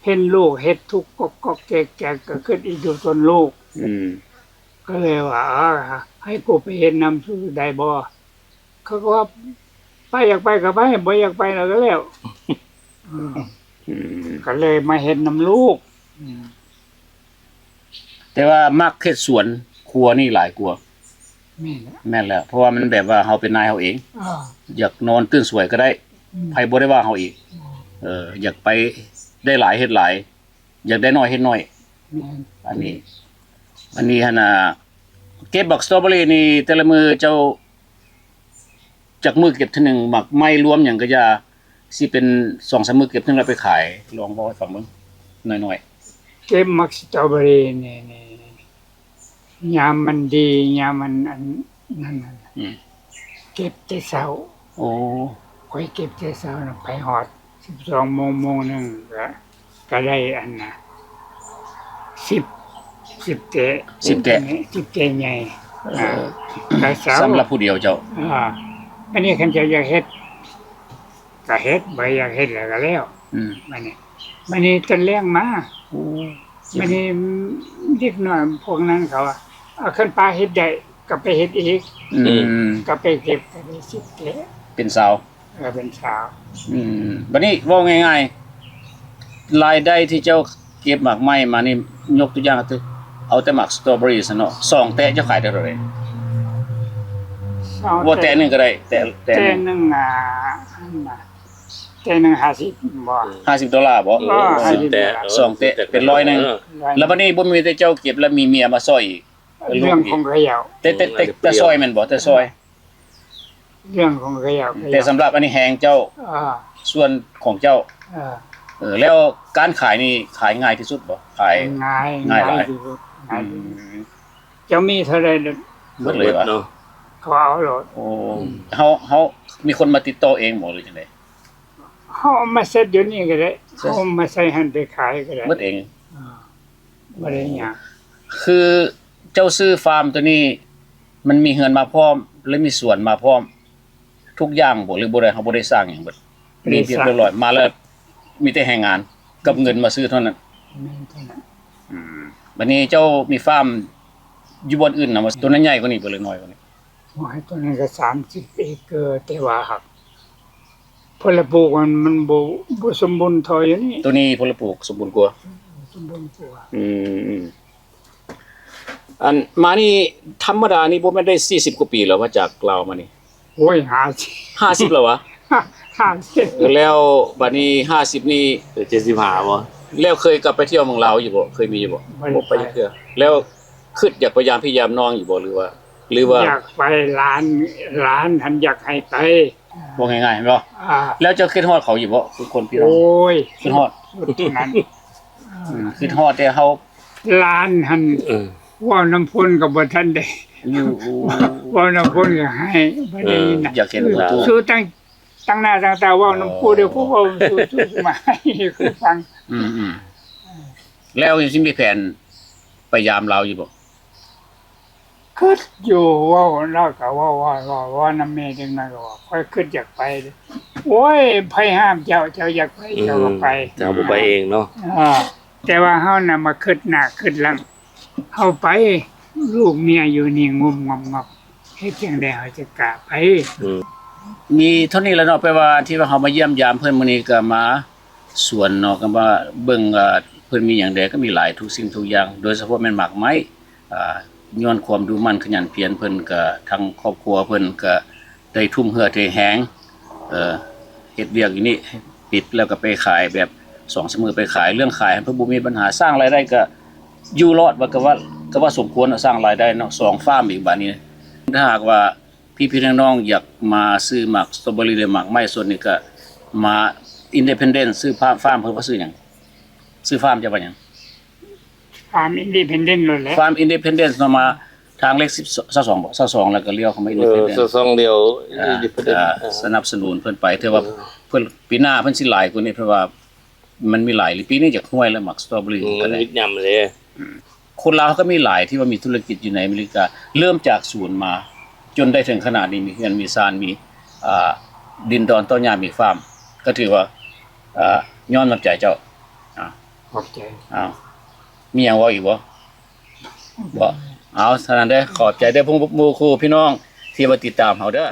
ເຫັນລູກເຮັດທຸກກອກໆແກກໆ ກໍຄິດອີ່ດູຕົນລູກ. ອືມ ກໍເລີຍວ່າ ເອີ ໃຫ້ກູໄປເຮັດນຳ ສູ້ໄດ້ບໍ່? ເຂົາກໍວ່າ ໄປ ຢາກໄປກໍໄປ ບໍ່ຢາກໄປແລ້ວກໍແລ້ວ. ເອີ ອືມ ກໍເລີຍມາເຮັດນຳລູກ. ອືມ ແຕ່ວ່າມັກເຮັດສວນຄົວນີ້ຫຼາຍກວ່າ. ແມ່ນແລ້ວ ແມ່ນແລ້ວ ເພາະວ່າມັນແບບວ່າເຮົາເປັນນາຍເຮົາເອງ. ເອີ ຢາກນອນຕື່ນສວຍກໍໄດ້. ອືມ ໃຜບໍ່ໄດ້ວ່າເຮົາອີກ. ເອີ ເອີ ຢາກໄປໄດ້ຫຼາຍເຮັດຫຼາຍ ຢາກໄດ້ໜ້ອຍເຮັດໜ້ອຍ. ແມ່ນ ອັນນີ້ ອັນນີ້ຫັ້ນນະ ເກັບບັກສະຕໍເບີຣີນີ້ ແຕ່ລະມື້ເຈົ້າ ຈັກມື້ເກັບເທື່ອໜຶ່ງ? ໝາກໄມ້ລວມຫຍັງກໍຢ່າ ຊິເປັນສອງສາມມື້ເກັບເທື່ອໜຶ່ງ ແລ້ວໄປຂາຍ. ລອງເວົ້າໃຫ້ຟັງເບິ່ງໜ້ອຍໆ. ເກັບໝາກສະຕໍເບີຣີນີ້ ນີ້ ຍາມມັນດີ ຍາມມັນອັນນັ້ນນະ. ອືມ ເກັບແຕ່ເຊົ້າ. ໂອ້ ຂ້ອຍເກັບແຕ່ເຊົ້ານະ ໄປຮອດສິບສອງໂມງ ໂມງໜຶ່ງ ກະ ກະໄດ້ອັນນະ ສິບ ສິບແຕະ ສິບແຕະ ສິບແຕະໃຫຍ່. ເອີ ອາ ແຕ່ເຊົ້າ ສຳລັບຜູ້ດຽວເຈົ້າ. ອາ ອັນນີ້ຄັນເຈົ້າຢາກເຮັດກະເຮັດ ບໍ່ຢາກເຮັດແລ້ວກະແລ້ວ. ອືມ ບັດນີ້ ບັດນີ້ຕອນແລງມາ ໂອ້ ບັດນີ້ເດັກນ້ອຍພວກນັ້ນເຂົາວ່າ ເອົາ ຄັນປ້າເຮັດໄດ້ກໍໄປເຮັດອີກ. ອືມ ກໍໄປເກັບກໍໄດ້ສິບແຕະ ເປັນຊາວ. ເອີ ເປັນຊາວ. ອືມ ບັດນີ້ເວົ້າງ່າຍໆ ລາຍໄດ້ທີ່ເຈົ້າເກັບໝາກໄມ້ມານີ້ ຍົກຕົວຢ່າງ ເອົາແຕ່ໝາກສະຕໍເບີຣີຊັ້ນເນາະ ສອງແຕະເຈົ້າຂາຍໄດ້ເທົ່າໃດ? ສອງ ບໍ່ ແຕະ ແຕະໜຶ່ງກໍໄດ້ ແຕະ ແຕະ ແຕະໜຶ່ງ ອ່າ ອັນນະ ແຕະໜຶ່ງຫ້າສິບບໍ່? ຫ້າສິບໂດລາບໍ່? ເອີ ຫ້າສິບໂດລາ ສອງແຕະເປັນຮ້ອຍໜຶ່ງ. ເອີ ແລ້ວບັດນີ້ບໍ່ມີແຕ່ເຈົ້າເກັບ ແລ້ວມີເມຍມາຊ່ອຍອີກ? ເລື່ອງຂອງເຂົາເຈົ້າ ແຕ່ ແຕ່ ແຕ່ຊ່ອຍແມ່ນບໍ່? ແຕ່ຊ່ອຍ ເລື່ອງຂອງເຂົາເຈົ້າ. ແຕ່ສຳລັບອັນນີ້ແຮງເຈົ້າ. ອ່າ ສ່ວນຂອງເຈົ້າ. ເອີ ເອີ ແລ້ວການຂາຍນີ້ຂາຍງ່າຍທີ່ສຸດບໍ່? ຂາຍງ່າຍ ງ່າຍຫຼາຍທີ່ສຸດ. ອືມ ເຈົ້າມີເທົ່າໃດ ໝົດເລີຍຫວາ? ເຂົາເອົາໂລດ. ໂອ້ ເຮົາ ເຮົາມີຄົນມາຕິດຕໍ່ເອງບໍ່ ຫຼືຈັ່ງໃດ? ເຮົາເອົາມາເຊັດຢູ່ນີ້ກໍໄດ້ ເອົາມາໃສ່ຫັ້ນໄປຂາຍກໍໄດ້. ໝົດເອງ. ອ່າ ບໍ່ໄດ້ຫຍັງ. ຄືເຈົ້າຊື້ຟາມຕົວນີ້ ມັນມີເຮືອນມາພ້ອມ ແລະ ມີສວນມາພ້ອມ ທຸກຢ່າງບໍ່ ຫຼືບໍ່ໄດ້? ເຮົາບໍ່ໄດ້ສ້າງຫຍັງເບິດ ມີຮຽບຮ້ອຍ ມາແລ້ວມີແຕ່ແຮງງານກັບເງິນມາຊື້ເທົ່ານັ້ນ. ແມ່ນເທົ່ານັ້ນ. ອືມ ບັດນີ້ເຈົ້າມີຟາມຢູ່ບ່ອນອື່ນນຳບໍ່? ຕົວນັ້ນໃຫຍ່ກວ່ານີ້ບໍ່ ຫຼືນ້ອຍກວ່ານີ້? ໂອ້ຍ ຕົວນັ້ນກໍສາມສິບເອເກີ ແຕ່ວ່າຫາກຜົນລະປູກມັນ ມັນບໍ່ ບໍ່ສົມບູນທໍ່ຢູ່ນີ້. ຕົວນີ້ຜົນລະປູກສົມບູນກວ່າ. ສົມບູນກວ່າ. ອືມ ອັນມານີ້ທຳມະດານີ້ບໍ່ແມ່ນໄດ້ສີ່ສິບກວ່າປີແລ້ວ ມາຈາກລາວມານີ້? ໂອ້ຍ ຫ້າສິບ ຫ້າສິບແລ້ວຫວາ? ຫ້າສິບ. ແລ້ວບາດນີ້ຫ້າສິບນີ້ ເຈັດສິບຫ້າບໍ່? ແລ້ວເຄີຍກັບໄປທ່ຽວເມືອງລາວຢູ່ບໍ່? ເຄີຍມີຢູ່ບໍ່? ບໍ່ໄປຈັກເທື່ອ. ແລ້ວຄິດຢາກໄປຢາມພີ່ຢາມນ້ອງຢູ່ບໍ່ ຫຼືວ່າ ຫຼືວ່າ? ຢາກໄປ ຫຼານ ຫຼານຫັ້ນຢາກໃຫ້ໄປ. ເວົ້າງ່າຍໆແມ່ນບໍ່? ອ່າ ແລ້ວເຈົ້າຄິດຮອດເຂົາຢູ່ບໍ່? ຄືຄົນພີ່ນ້ອງ. ໂອ້ຍ ຄິດຮອດ. ຄິດຮອດແຕ່ເຮົາ ຫຼານຫັ້ນ ເອີ ເວົ້ານຳຄົນກໍບໍ່ທັນໄດ້ ເວົ້ານຳຄົນກໍໄຫ້ ບໍ່ໄດ້ຍິນນະ. ຢາກເຫັນ ສູ້ຕັ້ງ ຕັ້ງໜ້າຕັ້ງຕາເວົ້ານຳຜູ້ເດີ ຜູ້ເວົ້າສູ້ໆມາໃຫ້ຄືຟັງ. ອືມໆ ແລ້ວຊິມີແຜນໄປຢາມລາວຢູ່ບໍ່? ຄິດຢູ່ ເວົ້າ ລາວກໍເວົ້າ ເວົ້າ ເວົ້າ ເວົ້ານຳແມ່ເດັກນ້ອຍກໍວ່າ ຂ້ອຍຄິດຢາກໄປເດ້ ໂອ້ຍ ໃຜຫ້າມເຈົ້າ ເຈົ້າຢາກໄປ ເຈົ້າກໍໄປ ເຈົ້າບໍ່ໄປເອງເນາະ ເອີ ແຕ່ວ່າເຮົານະມາຄິດໜ້າຄິດຫຼັງ ເຮົາໄປ ລູກເມຍຢູ່ນີ້ງຸບງອບງອບ ເຮັດຈັ່ງໃດເຮົາຈະກ້າໄປ ອືມ ມີເທົ່ານີ້ແຫຼະເນາະ ແປວ່າທີ່ວ່າເຮົາມາຢ້ຽມຢາມເພິ່ນມື້ນີ້ກໍມາສວນເນາະ ກໍວ່າເບິ່ງວ່າເພິ່ນມີຫຍັງແດ່ ກໍມີຫຼາຍທຸກສິ່ງທຸກຢ່າງ ໂດຍສະເພາະແມ່ນໝາກໄມ້ ອ່າ ຍ້ອນຄວາມດຸໝັ່ນຂະຫຍັນພຽນເພິ່ນ ກໍທາງຄອບຄົວເພິ່ນກໍໄດ້ທຸ່ມເຫື່ອເທແຮງ ເອີ ເຮັດວຽກຢູ່ນີ້ ປິດແລ້ວກໍໄປຂາຍແບບສອງສາມມື້ໄປຂາຍ ເລື່ອງຂາຍເພິ່ນບໍ່ມີບັນຫາ ສ້າງລາຍໄດ້ກໍຢູ່ລອດ ວ່າກໍວ່າ ກໍວ່າສົມຄວນເນາະ ສ້າງລາຍໄດ້ເນາະ ສອງຟາມອີກບາດນີ້ ຖ້າຫາກວ່າ ພີ່ໆນ້ອງໆຢາກມາຊື້ໝາກສະຕໍເບີຣີ ຫຼື ໝາກໄມ້ສົດນີ້ກໍມາອິນດີເພນເດັນ ຊື້ຟາມ ຟາມເພິ່ນວ່າຊື້ຫຍັງ? ຊື່ຟາມເຈົ້າວ່າຫຍັງ? ຟາມອິນດີເພນເດັນໂລດແຫຼະ ຟາມອິນດີເພນເດັນເນາະ ມາທາງເລກສິບ ຊາວສອງບໍ ຊາວສອງ ແລ້ວກໍລ້ຽວເຂົ້າມາອິນດີເພນເດັນ ຊາວສອງລ້ຽວອິນດີເພນເດັນ ສະໜັບສະໜູນເພິ່ນໄປ ແຕ່ວ່າເພິ່ນ ປີໜ້າເພິ່ນຊິຫຼາຍກວ່ານີ້ ເພິ່ນວ່າມັນມີຫຼາຍ ປີນີ້ຈະຮວຍແລ້ວ ໝາກສະຕໍເບີຣີ ມັນຫຍຸ້ມເດ້ ອືມ ຄົນລາວເຮົາກໍມີຫຼາຍທີ່ວ່າມີທຸລະກິດຢູ່ໃນອາເມລິກາ ເລີ່ມຈາກສູນມາ ຈົນໄດ້ເຖິງຂະໜາດນີ້ ມີເຮືອນມີຊານ ມີ ອ່າ ດິນດອນຕໍ່ຫຍ້າ ມີຟາມ ກໍຖືວ່າ ອ່າ ຍ້ອນນ້ຳໃຈເຈົ້າ ອ່າ ຂອບໃຈ ອ້າວ ມີຫຍັງເວົ້າອີກບໍ່? ບໍ່ ເອົາ ສະນັ້ນເດີ ຂອບໃຈເດີ ພວກໝູ່ຄູ່ພີ່ນ້ອງທີ່ມາຕິດຕາມເຮົາເດີ.